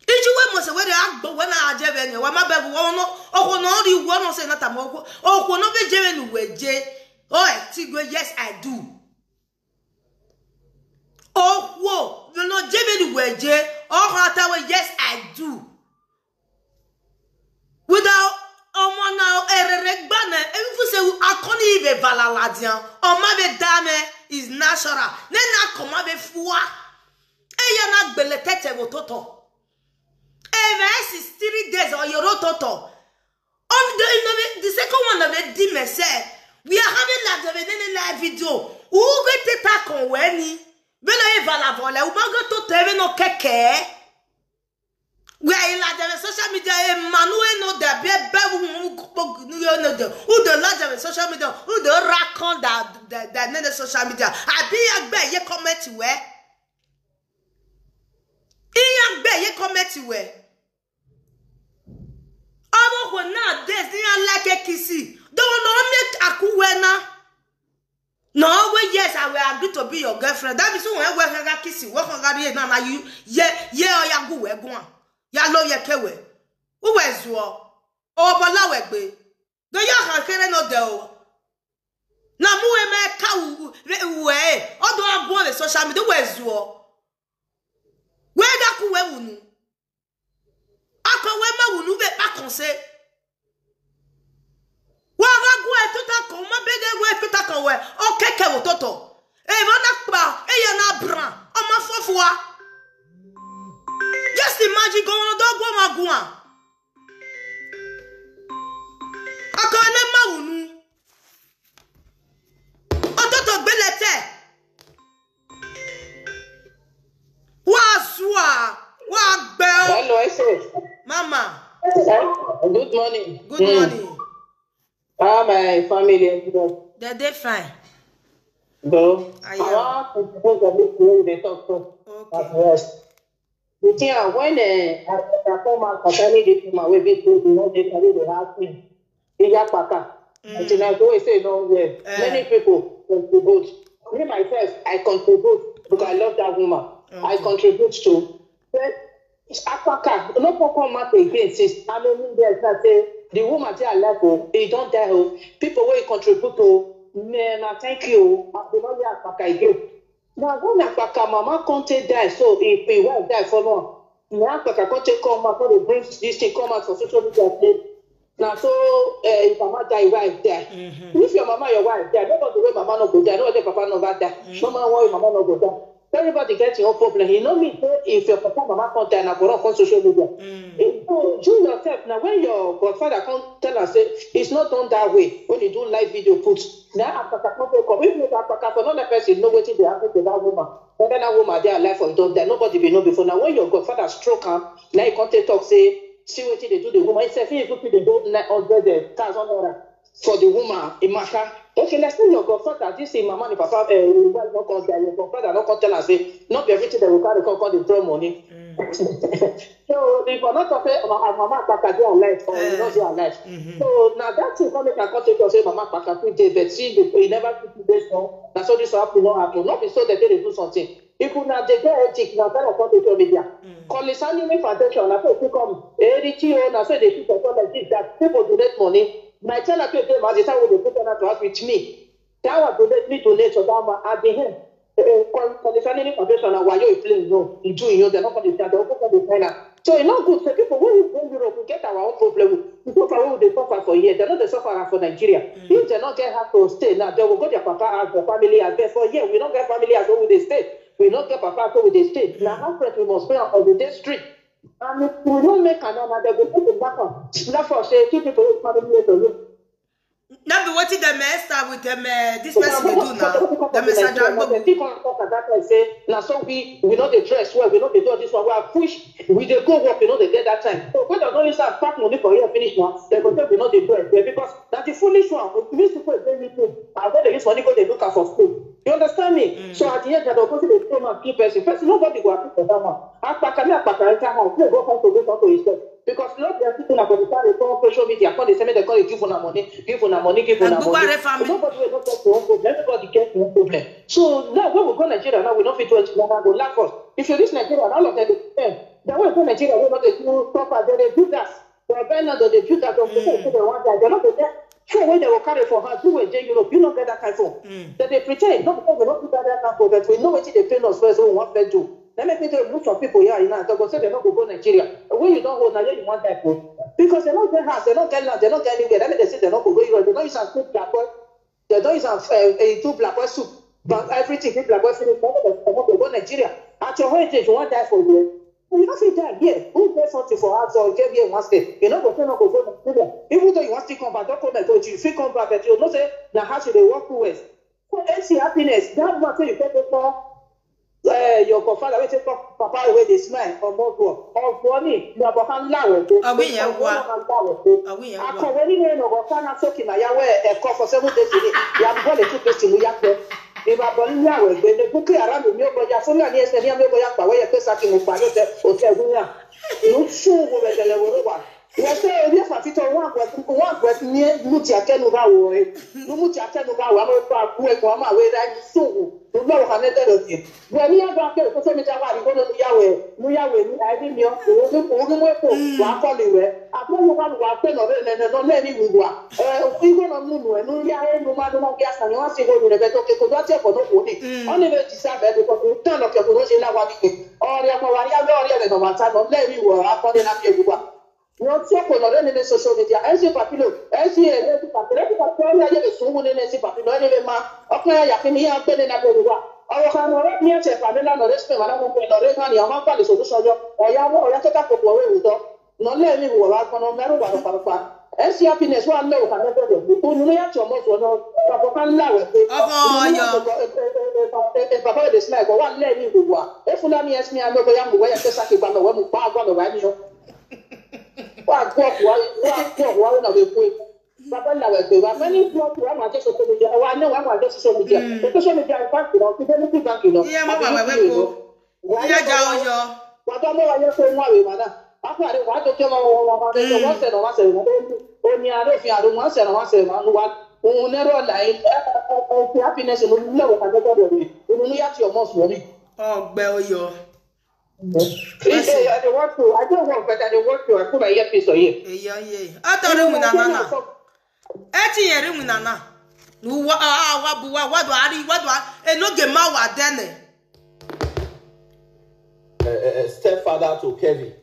Iju we mo se verio, agbo we na aje be ni, wa ma be wo no, oko no ri wo no se na ta mo, oko no be je be nu we je. Oh, Tigwe, yes, I do. Oh, whoa, you know, Jimmy the way, J. Oh, Hatawe, yes, I do. Without ọmọ na erere gbana, even say akọni ibe valaladian, ọmọ be dame is natural. Then na kọma be fua. Eya na gbele tete wo toto. Eve is three days or yoro toto. On the, you know, the second one of the dime say, we are having live, the live video. Who get the tack on when he? When I ever have all, who go to tell no keke? We are in like the social media, Emmanuel no the be be who no the who the large of social media, who the rack on that that that no social media. I be a be ye comment where. Iya be ye comment where. Abo ko na des ni like kisi. Don't know make akuwena. No, well, yes, I will agree to be your girlfriend. That means when we can kiss you, we can get na na you. Yeah, yeah, oya go we go. Ya lo ye kewe. Who we zuo? O bola we gbe. Do you can kere no de o. Na mu we me ka u we. O do agbo the social media we zuo. We ga ku we wunu. Aka we ma wunu be pa konse. Wa ga gu e tuta ko ma be de gu e tuta ko we. O keke wo toto. E ma na pa, e ya na bra. O ma fofua. Just imagine go on do go ma gu a. Aka le ma wunu. O toto gbele te. Wa zua, wa gbeo. Hello, I say. Mama. Good morning. Good morning. How my family? They dey fine. Bro, I want to suppose of this thing they talk so. Okay. At worst. The thing ah, when uh, I come out concerning this woman, we be told you know they carry the house thing. Iya paka. Until I go say no well. Many people contribute. Me myself, I contribute because I love that woman. I contribute to. But it's Apaka, no come come out again since how many years I say the woman dey alive oh, he don die oh. People wey contribute oh, man, I thank you oh. I go not hear Apaka again. Na when Apaka mama come take die so, he he wife die follow am. Na Apaka come take come out, come dey bring this thing come out for social media say na so uh, if mama die, wife die. If your mama, your wife die, nobody wey mama no go die, nobody papa no go die. No man worry, mama no go die. Everybody get your own problem. You know me say if your papa mama come die, na go run come social media. Mm. So you yourself now when your godfather come tell us say it's not done that way when you do live video put na Apaka come take come. If not Apaka for another person know wetin dey happen to that woman. Whether that woman dey alive or don die, nobody be know before. Now when your godfather stroke am, now you come take talk say see wetin dey do the woman. He sef he even fit dey go nine hundred thousand naira for the woman. Imaka. Okay, let's say your godfather, this is mama and papa, uh, wife no come die. Your godfather no come tell am say not be everything that we carry come come dey draw money. So if I not talk say my mama Apaka dey alive or you no dey alive. So now that thing come make I come take talk say mama Apaka fit dey, but see the e never fit dey so. Na so this one happen no happen. No be so they dey do something. If una dey get ethic, na tell us on social media. Call the Sanimi Foundation, na so e come. Eriti o, na so they fit talk like this that people donate money. My channel fit dey, my the time wey dey put on to us with me. That one donate me donate for that one at the end. Concerning foundation na wayo e play no e do you dem no come dey tell dem open come dey find am. So e no good say people wey we go Europe we get our own problem we go for where we dey suffer for here dem no dey suffer am for Nigeria. If dem no get house to stay now dem go go their papa house their family house but for here we no get family house wey we dey stay. We no get papa house wey we dey stay na house rent we must pay am or we dey street. And if we no make am now na dem go come dey laugh am laugh am say two people wey family wey dey live. No be wetin dem Esther with dem uh, this person dey do now. Dem Mister Jagbo. Dem fit come talk at that time say na so we we no dey dress well, we no dey do all this one. We are push, we dey go work, we no dey get that time. So when dem don use am pack money for here finish now, dem go say we no dey dress well because na the foolish one. These people dey meeting and go dey use money go dey look am for school. You understand me? So at the end, dem go say dey throw mouth kill person. Person nobody go happy for that one. Akpaka me akpaka enter house, make go find solution to himself. Because no be everything na for the carry come social media come dey say make dem come dey give una money, give una money, give una money. Nobody wey no get your own problem, everybody get your own problem. So now when we go Nigeria now, we no fit do anything. Una go laugh us. If you reach Nigeria, all of them dey spend. The way go Nigeria, we no dey do proper, dem dey do that. Dem bend down, dem dey do that. Dem go say dem wan die. Dem no dey get phone wey dem go carry for hand, you wey dey Europe, you no get that kind phone. Dem dey pretend, no because dem no fit buy that kind phone, but we know wetin dey pain us well, so we wan first do. Na make me dey look some people here now, dem go say dem no go go Nigeria. When you don old, na here you wan die for. Because dem no get house, dem no get land, dem no get anywhere. That make dem say dem no go go Europe. Dem no use am cook their boy. Dem don use am, eh, eh, do black boy soup, but everything fit black boy finish. Dem no go comot go go Nigeria. At your old age, you wan die for here. You no fit die here. Who get something for house or get where you wan stay? You no go say no go go Nigeria. Even though you wan still come back, don come back, but you fit come back, but you know say na house you dey work well. So, M C Happiness, that one say you get paper, eh, your godfather wey take up papa wey dey smile, Omogo, Ogboni, Nabaka Lawe, Ogboni yẹn wà. Lawe, Ogboni yẹn wà. Akọ̀wé nínú ẹnu ọ̀gá kan náà sókè màá yáwó ẹ̀kọ́ for seven days ni, ìyá bọ́ọ̀lù two days ni yá pẹ́. Ìbá bọ́ọ̀lù Lawe, Ogboni, Bukki Haram, mi ò bọ̀ ya, Fúlàní ẹsẹ̀ ní àmì ò bọ̀ ya, pàwọ́ yẹ pé sákì mo pàdé tẹ, òtẹ́ ìwúnyà. Ló ń sún owó rẹ̀ tẹ̀lé wọ́n wà. Wọ́n sẹ́ orí ẹ̀fà fitọ́, wọ́n àgbẹ̀, wọ́n àgbẹ̀ ní mú ti àtẹnubá wò ẹ́. Ló mú ti àtẹnubá wò, àmọ́ ikú àkú ẹ̀kọ́, àmọ́ àwọn ẹ̀dá ẹni sòwò. Ló lọ́wọ́ kan lẹ́tẹ̀ lọ sí. Wọ́n ní yàgò akẹ́ òkú sẹ́mi jáwá àdìgbò ló yáwó ẹ̀, ló yáwó ẹ̀ ní àìrí mi ọ́, òun ní, òun ní mú èkó, wà á kọ́ lè wẹ̀. Àbúrò ló wà lù wà pé lọ́rẹ́ ẹ̀ lẹ́nu lọ lẹ́ẹ̀ni wù wà. Ẹ, ìgbó lọ nù nù ẹ̀, ló yá ẹ̀ ló má ló má bí àṣà ni wọ́n sì wọ́n lù rẹ̀ bẹ́ẹ̀ tó kéko, lọ́tí ẹ̀kọ́ ló kò ní. Wọ́n ní bẹ́ẹ̀ ti sábẹ́ ẹ̀ ló kọ́ tó tán lọ kẹ́kọ̀ọ́ ló ṣe láwa wípé. Ọ̀rẹ́ ọmọ wa yá lọ́ọ̀rẹ́ rẹ̀ nà wà tá lọ lẹ́ẹ̀ni wù wà á kọ́ ní lábẹ́ ìwù wà. Wọ́n tí ó kò lọ́rẹ́ nínú social media, ẹ sì pàpílò, ẹ sì ẹ̀ lẹ́sìn pàpílò, ẹ sì pàpílò, ẹ yẹ sùn wọlé lẹ́sìn pàpílò, ẹ lè máa, ọkàn ẹ̀ yà kí ni yà gbé nínú abẹ́ wa. Ọ̀rọ̀ kan ọ̀rẹ́ mi ẹ̀sẹ̀ pàmí lánàá rẹ̀ sùn wà lọ́wọ́ pé lọ́rẹ́ náà ni àwọn pàlè solution yọ. Ọ̀yá wọ́n, ọ̀yá tó ká kòkò ọ̀rẹ́ òótọ́. Nà lẹ́ẹ̀mí wọ̀ wá gbọ́n mẹ́rù wà lọ́pàá. Ẹ sì Happiness wà lẹ́wọ̀ kà mẹ́tọ́ rẹ̀. Òun ni yà tí ọmọ sọ náà, bàbá kan láwẹ̀ pé. Ọkọ ọyọ. Bàbá èdè sílẹ̀ ẹ̀kọ́ wà lẹ́ẹ̀mí wò wá. Ẹ Fúlàní ẹ̀ sì ni àmì ọkọ̀ yà mú wẹ́yà tẹ́sà kí gbàmọ̀ wẹ́ mú pa àgbà lọ́wọ́ ẹ̀ mi yọ. Wa gbọ́ wa, wa gbọ́ wa na we kwe. Baba na we kwe. Wa many people wa ma je social media. Wa ne wa ma je social media. Mm. The social media in fact, you know, people need bank, you know. Iye mo ba we we ko. Iye ja o yo. Wa to mo wa ye ko mo we mana. Akwa re wa to ke mo wa wa wa to wa se no wa se no. O ni aro fi aro wa se no wa se no wa. O ne ro la e. O fi Happiness no le wa ka to do. O ni ya ti o mo so mi. Ọgbẹ Ọ̀yọ́. Hey, I dey want to. I don't want, but I dey want to. I put my earpiece on here. Eya ye. Atọrọ mu na nana. Eti yere mu nana. Wa, ah, wa bu wa, wa do ari, wa do ari. E no ge ma wa dene. Eh, eh, eh, stepfather to Kevin.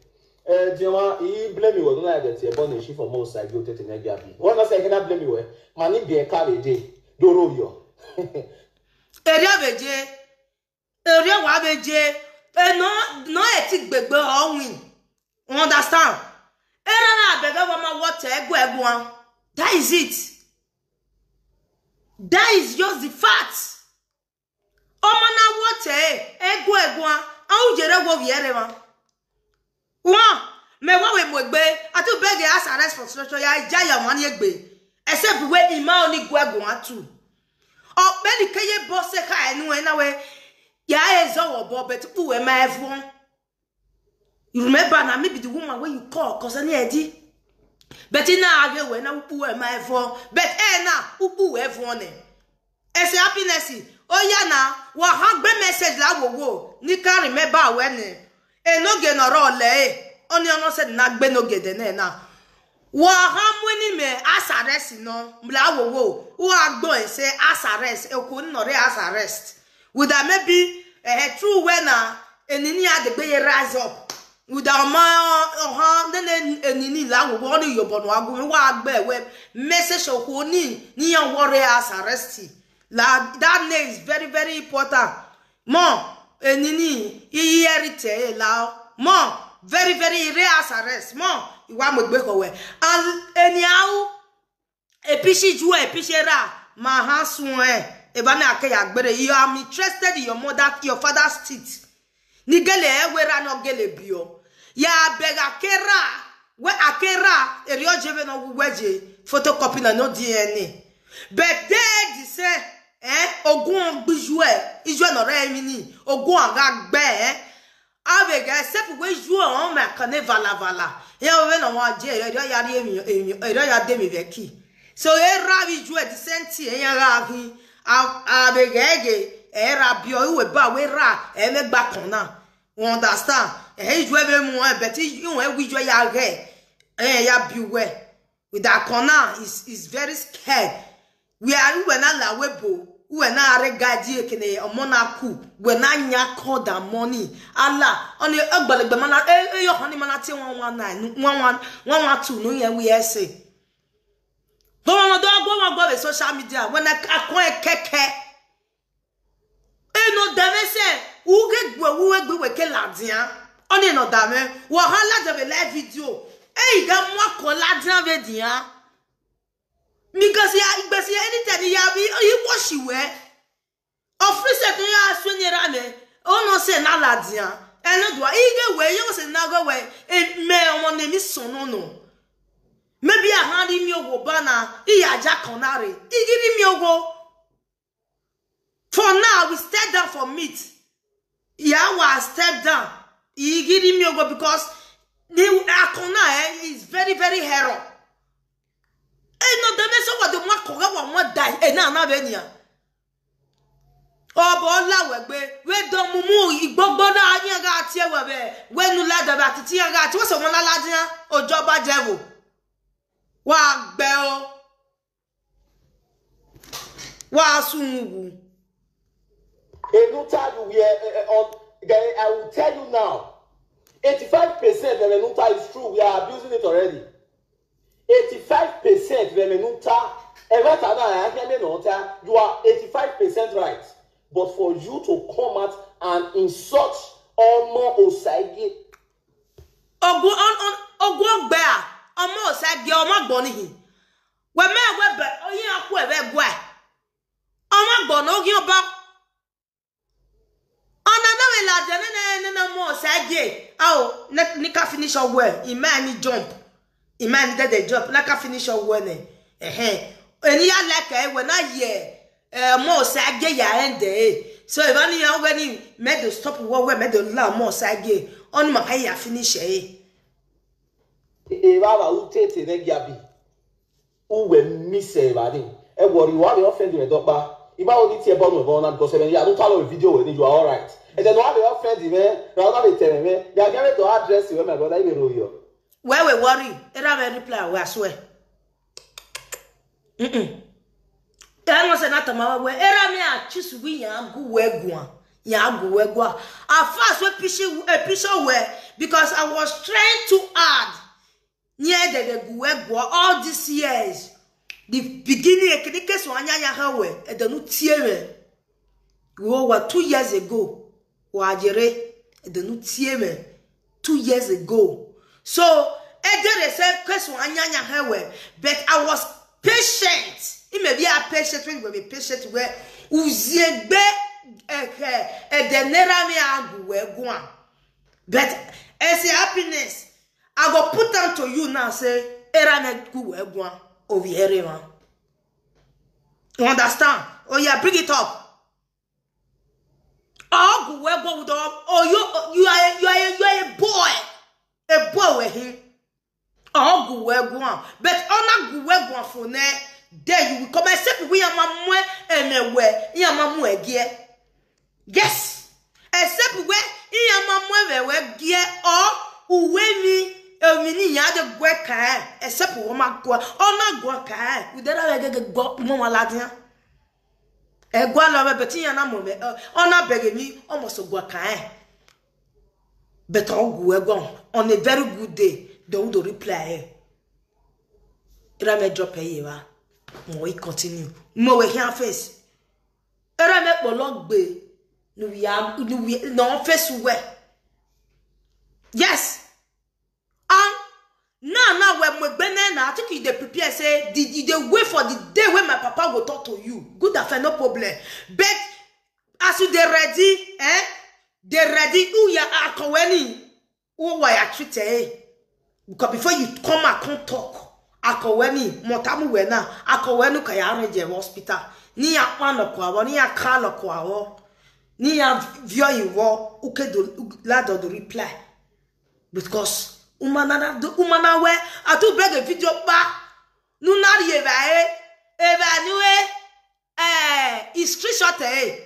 Eh, Jema, he blame you. Don't like that. You're born in she for most. I go to the Negabi. What I say? Can I blame you? Money be a car a day. Doro yo. Area beje. Area wa beje. E no, no eti gbegbe o win. You understand? Era na bebe wa ma water ego ego. That is it. That is just the fact. Ọmọ na water ego ego. Au jere wo viere ma. Wa me wa we mo gbe. Ati beg as arrest for structure ya ja ya wan ye gbe. Except we ima oni go ego atu. O beli keye boss ka enu e na we. Ya ezo wo bo, but pu we ma efu. You remember na me be the woman wey you call concerning Eddie. But now I get when I pu we ma efu. But eh na upu we efu ne. Ese Happiness. Oh yeah na. Wa ha gbe message la wo wo. Ni ka remember when e. E no ge no ro le e. Oni ono said na gbe no ge de ne na. Wa ha mweni me house arrest no. Mla wo wo. Wa gbo e say house arrest. E ko no re house arrest. With that maybe, eh, true when na enini a de gbe ye rise up. With that ma, oha nene enini la wo wo ni yo bono agu mi wa gbe we. Message o ko ni, ni yan worry house arrest. La, that name is very, very important. Mo, enini, i yeri te la. Mo, very, very, i re house arrest. Mo, iwa mo gbe ko we. And anyhow, epishi ju, epishi ra, ma ha sun e. Eba na ke ya gbere. You are interested in your mother, your father's teeth. Ni gele e we ra no gele bio. Ya bega kera, we akera, eri o jebe no we je, photocopy na no D N A. But they di say, eh, ogun gbiju e, iju e no re mi ni, ogun aga gbe e. Abega, except we ju o ma kan e vala vala. Ya we no wa je, eri o ya ri emi, emi, eri o ya de mi veki. So e ra bi ju e the same thing, e ya ra hin. A, abega ege, e ra bio, iwe ba we ra, e me gba kan na. You understand? Eh, iju e be mu e, but i, you e wi ju e ya re. Eh, ya bi we. With that corner is is very scared. We are we were not lawebo. We were not regadi ekene omona ku. We were not nyako da money. Allah on the ogbalegbe mana e e yo honey mana ti one one nine one one one one two no yen we ese. Go on do go on go the social media when I akon keke. E no dame se uge gbe uwe gbe we ke ladian. Oni no dame. Wa ha la de live video. E ga mo ko ladian ve dia. Because ya igbesi anytime ya bi yi wo shi we. Office to ya so ni ra me. O no se na ladian. E no do ige we yo se na go we. E me omo ne mi so no no. Maybe I hand him your bana. Iya ja konare. Igiri mi ogo. For now, we step down for meat. Yeah, we step down. He give me go because the akona eh, is very, very hero. Eh, no, the mess of the one koga one more die. Eh, na na venia. Obo la wegbe we do mumu igbogbo na anya ga tie we be we nu la da ba titi anya ga ti we so mo la la dia ojo ba je wo wa gbe o. Wa sunwu. Enuta, you were uh, on. I will tell you now. Eighty-five percent of Enuta is true. We are abusing it already. Eighty-five percent of Enuta. Everything I hear me not. You are eighty-five percent right. But for you to come out and insult Omo Osagie. Ogun on on ogun ogbe a. Omo Osagie omo gbon nihin. We me we be oyin aku e be gwa. Omo gbon no gi oba. Ona na we la je ne ne ne na mo se je. Awo, ne ni ka finish your well. Imani jump. Imani de de jump. Na ka finish your well ne. Eh eh. Eni ya like e we na ye. Eh mo se je ya ende. So if any young any me do stop wo we me do la mo se je. Oni ma ka ya finish e. E ba ba u tete ne gi abi. Uwe mise ba ni. E worry wa we offend we dokpa. Iba o di tie bonu bo na because e ya no talo video we ni you are all right. E de no wa we offend me. Na wa we tell me. Ya get to address we my brother ibe ro yo. Where we worry. Era me reply we aswe. Mm-mm. Era no se na tama we. Era me a choose we ya gu we gwa. Ya gu we gwa. A fast we pishi e pishi we because I was trying to add. Nye de de gu we gwa all these years. The beginning e kini kesu anya ya ha we. E de no tie we. We were two years ago. Wa jere. E de no tie we. Two years ago. So e de re se kesu anya ya ha we. But I was patient. It may be a patient when we be patient where uziegbe eh eh e de nera me agu we gwa. But as a happiness, I go put down to you now say era me gu we gwa ovi ere ma. You understand? Oh yeah, bring it up. Ogu we go with all oh you you are a, you are a, you are a boy. A boy with him. Ogu we go on. But ona gu we go for ne. There you will come except we are mamwe and we are mamwe again. Yes. Except we iya mamwe we we gie o uwe mi emi ni ya de gwe ka except wo ma gwa ona gwa ka we de ra we ge go mo ma la dia e gwa lo me beti ya na mo me ona bege mi o mo so gwa ka e but o gu e go on a very good day they would reply e era me drop e ye wa mo we continue mo we here face Era me kpolo gbe. No we are no we no face we. Yes. And now now we mo gbe na na I think you dey prepare say the you dey wait for the day when my papa go talk to you. Good affair no problem. But as you dey ready, eh? Dey ready who ya akoweni. Who why I treat eh? Because before you come and come talk, akoweni motamu wena akoweni ka ya arrange hospital ni ya kpano kwa wo ni ya kalo kwa wo ni ya vio iwo uke do lado do reply because umana na do umana we atu beg a video pa nu na ri eva e eva ni we eh is screenshot eh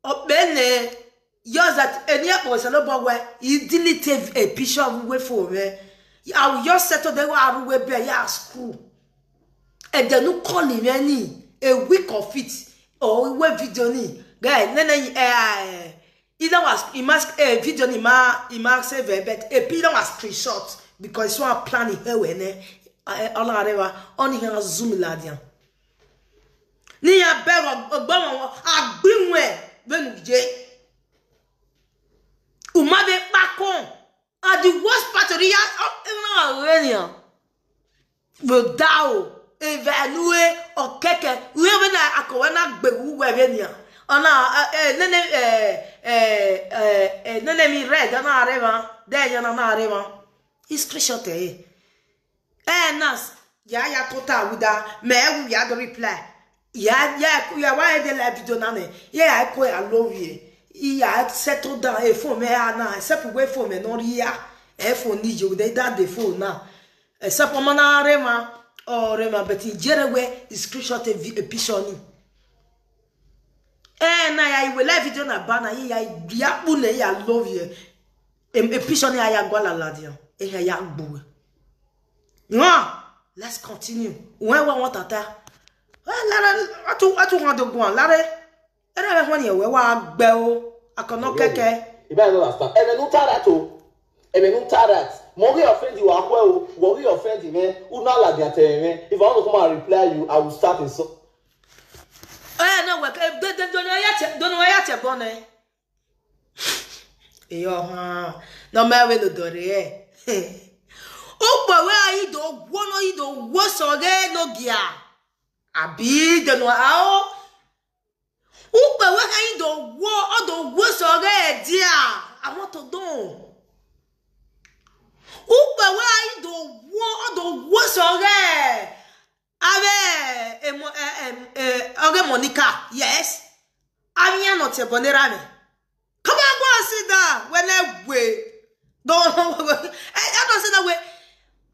Obene, yours that any of us no but where he delete a picture of way for me. I will just settle the war away bear ya school. Ede nu call him any a week of it or we video ni. Guy, nene eh, eh, ila was imas eh, video ni ma imas save, but a pila was screenshot because so a plan he we ne. Ala rewa oni ha zoom la dia. Ni ya beg ogbo won agbinwe benu je. Uma be pakon. And the worst part of the year, oh, even our radio. Rodao, Evanue, Okeke, whoever na akowena gbewu wevenia. Ona eh nene eh eh eh nene mi red ona areva. Then yana na areva. He screenshot eh. Eh, Nas, ya ya tota wida me wu ya do reply. Ya ya ya wa e de la video na ne. Ya ya ko ya love ye. Ya settle down e phone me ana, except we phone me no ria. E phone ni yo de da de phone na. Except o mana rema, o rema but in jere we screenshot e vi- e picture ni. Eh, na ya iwe la video na bana ya ya ya bu ne ya love ye. E picture ni ya ya gwala la dia. E ya ya gbuwe. No, let's continue. When we want to tell. Lare, atu atu want to go on. Lare, ere we wani we wa gbe o. Akono keke. Ibe no understand. Ebe nu tara to. Ebe nu tara. Mo ri offend you akwe o. Mo ri offend me. U na la dia te me. If I want to come and reply you, I will start in so. Eh no, we don't know yet. Don't know yet, Bonnie. Iyo ha. No me we no dore e. Ukpe we ayi do gwo no yi do wo so ge no gia. Abi de no ao. Ukpe we ayi do wo o do wo so ge dia. Àwọn tó dùn. Ukpe we ayi do wo o do wo so ge. Abe emo eh, em eh, oge Monica, yes. Anya no te bonera me. Come on, go and sit down. When I wait. Don't I don't sit that way.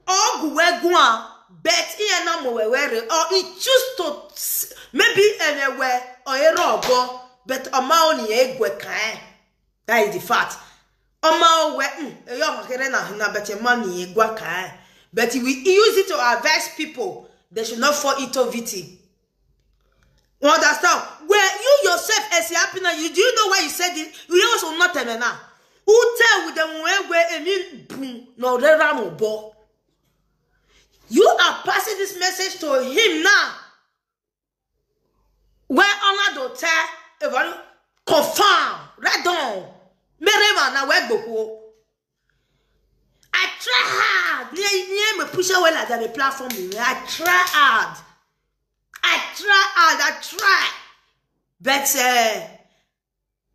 Oh, go where go on. Bet here no more where or he choose to s- maybe anywhere or a robo. But a maoni e gwe kae. That is the fact. Oma owe mm, eyo makere na na but a money e gwa kae. But we use it to advise people they should not fall into victim. You understand? Where you yourself as a happy now, you do you know why you said it? You also not tell me now. Who tell with them where where a mean boom no reramo bo. You are passing this message to him now. Where honor do tell everyone confirm right down. Merema na where gboko. I try hard. Near near me push away like the platform. I try hard. I try hard. I try. But uh,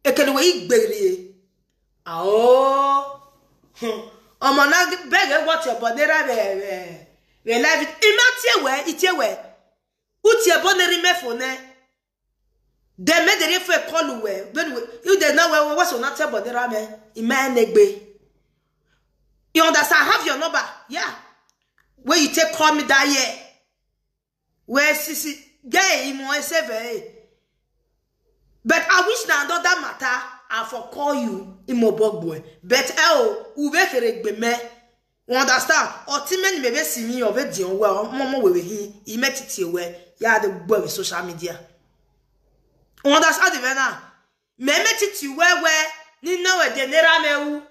ekele we igbere. Oh. Omo na beg e what your body ra be be. We live it. Imatie we, itie we. Utie body ri me for ne. Dem make the refer call we. When we you dey now we what's on that body ra me. Ime negbe. You understand? I have your number. Yeah. Where you take call me that year. Where sisi gay imo eseve. But I wish na another matter I for call you imo bogboy. But eh o ube kere gbe me. You understand? Or ti many maybe see me of it the well. Momo we he he met it here where ya the boy with social media. You understand the vena? Me met it you where where ni no we de nera me u.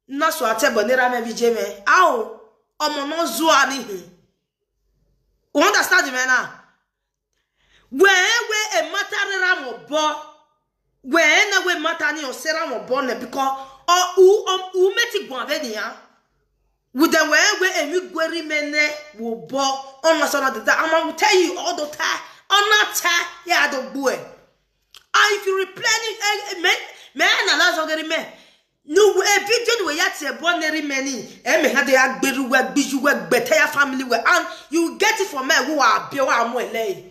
Na so ate bo nera me vije me. Ao omo no zu ani hi. You understand the man now? Where where a matter rera mo bo. Where na we matter ni o sera mo bo ne because o u um, u meti gwan ve ni ya. With the way we emi gweri mene wo bo on na so na the ama will tell you all the time. On na ta ya do gbo e. And if you reply ni eh, eh, me me na la so geri me. No we e video ni we ya ti e bo ne ri me ni. E me ha de ya gberu we gbiju we gbete ya family we and you will get it from me who are be wa mo ele.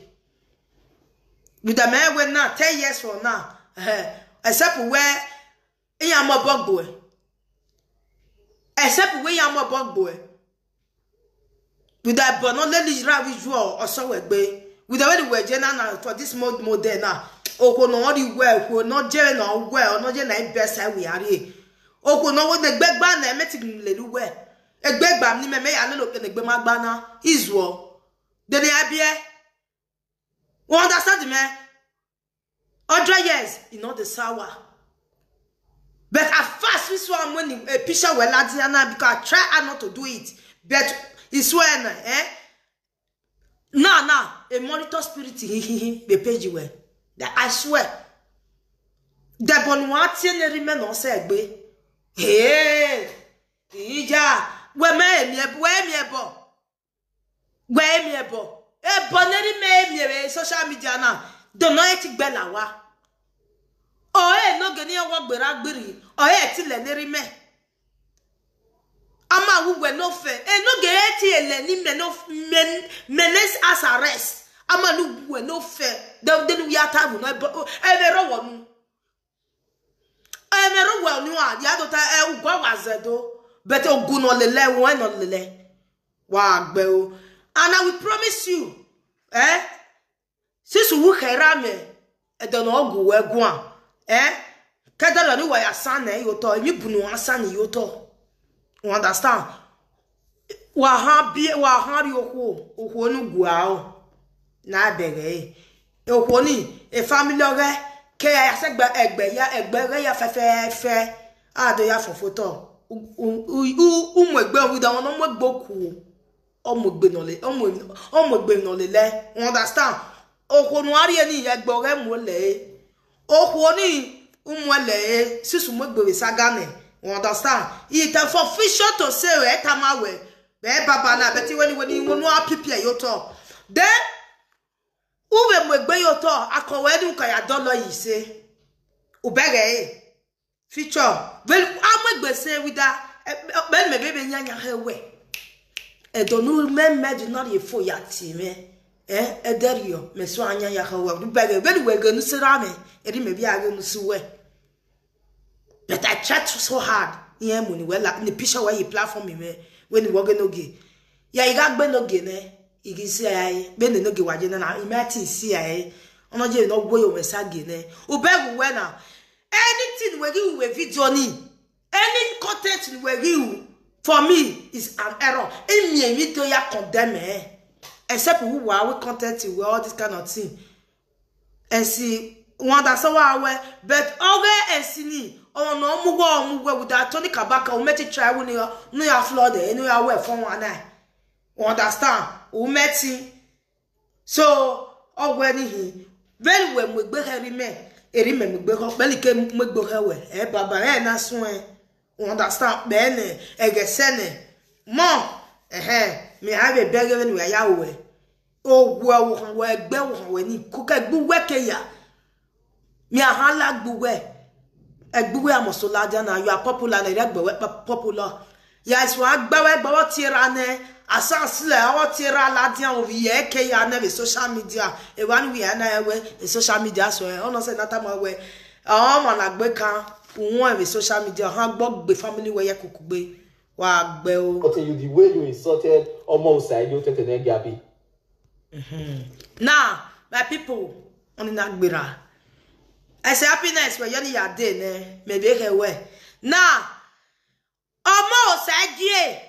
With the man we now ten years from now. Eh, except where Iya mo bogbo e. Except we ya mo bogbo e. With that but no let this right with you or so we gbe. With the way we je na na for this mode mode there now. Oko no ri we ko no je no we no je na best we are. Oko no we ne gbegba na me ti le ru we. Egbegba ni me me ya le lo ke ne gbe ma gba na. Izuo. Then I be You understand me? Hundred years, e no dey sour. But I fast this one when a picture well at now because I try hard not to do it. But it's when, eh? Now, now, a monitor spirit, he, he, he, they page you well. That I swear. The Bonuan tie ne rime no say gbe. Hey, ija, we me mi ebo, we mi ebo. We mi ebo. Ebo ne rime mi ebe social media na. Do no eti gbe la wa. O e no geni wo gbera gbiri. O e ti le ne rime. Ama wu we no fe. E no ge eti ele ni me no f-, men, menes as arrest. Ama nu we no fe. De, de nu ya ta bu no ebo. E be ro wo nu. E me ro we nu a. Ya do ta e ugwa wa ze do. But ogun no lele, we no lele. Wa gbe o. And I will promise you, eh? Since we khaira me, e do no gu we gu a. Eh? Kedara ni wa ya san ne yo to, mi bunu an san yo to. You understand? Wa ha bi, wa ha ri okwo, okwo nu gu a o. Na bere. Okwo ni, e family oge, ke ya se gbe egbe ya, egbe oge ya fe fe fe. A do ya fo foto. U, u, u, u, u mu egbe wi da won mu egbe ku. O mu egbe no le, o mu, o mu egbe no le le. You understand? Okwo nu ari ni egbe oge mu le. Okwo ni u mu le. Sisu mu egbe we sagane. You understand? It is for official to say we tama we. Be baba na beti weni weni wonu a pipia yo to. Then, uwe mu egbe yo to, akowe ni ka ya dolo yi se. Ubege e. Feature. Well, I'm a gbese with that. Ben me baby nyanya he we. E do nu me me di na ye fo ya ti me. Eh, e der yo, me so anya ya he we. Ubege, well, we go nu se ra me. E di me bi a go nu su we. But I tried so hard. Yeah, money well, like, the picture where you platform me, when you walk no gay. Yeah, you got ben no gay, ne? You can see I, ben no gay, what you know, you might see I. Ono je no go yo we sa gay, ne? Ubegu we na. Anything we give we video ni. Any content we give for me is an error. In me, me do ya condemn, eh? Except who are we content with all this kind of thing. And see, one that's our way, but okay, and see ni. Oh no, mu go, mu go with that Tony Kabaka, who met it try when you know you are flooded, and you are well from one eye. You understand? Who met him? So, oh, when he very well, we go every man, every man, we go, well, he came, we go her way, eh, Baba, eh, na swear. You understand? Ben, eh, eh, get sene. Mo, eh, eh, me have a beg when we are Yahweh. Oh, well, we gbe wo we ni, kuke gbu we ke ya. Mi a ha la gbu we. E gbu we amosola dia na, you are popular na, ire gbe we pa-, popular. Yes, wa gbe we gbe wo ti ra ne. Asan sile wo ti ra la dia o ye ke ya ne be social media. E wa ni we na e we, e social media so e. Ono se na ta ma we. O ma na gbe kan. Won e be social media. Ha gbo gbe family we ye kuku gbe. Wa gbe o. But you, the way you insulted Omo Usai, you take an Gabi. Now, my people, on in Agbera. I say happiness where you are there, ne? Maybe he we. Now, Omo Osai die.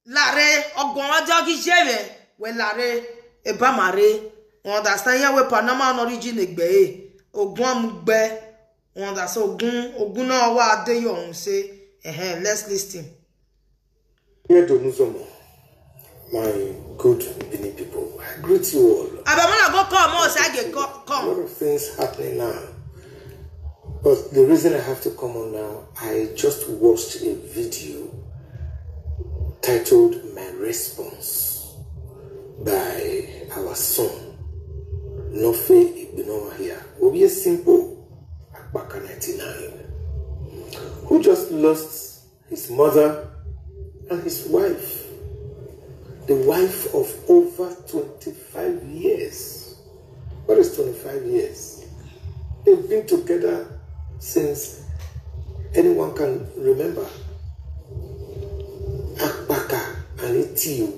Lare, ogun ajo gi jere. We lare, e ba mare. You understand? Ya we Panama no origin egbe, eh. Ogun amugbe. You understand? Ogun, ogun na wa de yo un say. Eh, eh, let's listen. Here Donuzomo, my good Benin people, I greet you all. Abamana go come, Osage, co-, come. A lot of things happening now. But the reason I have to come on now, I just watched a video titled My Response by our son, Nofe Igbinoma here. Will be a simple Akpaka ninety-nine, who just lost his mother and his wife, the wife of over twenty-five years. What is twenty-five years? They've been together since anyone can remember. Akpaka and Itiyo.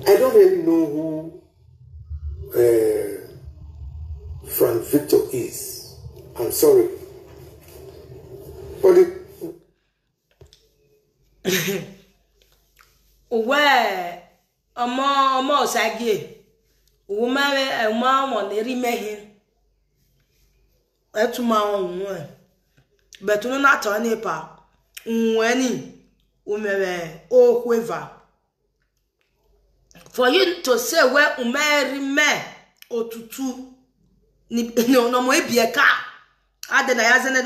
I don't really know who uh, Frank Victor is. I'm sorry. But it, Uwe, Omo, Omo Osage. Ume we uma mo ne ri mehi. Etuma unwe. But no na to ni pa. Unwe ni. Ume we o kweva. For you to say we ume ri me otutu. Ni no no mo ebieka. Ade na ya zene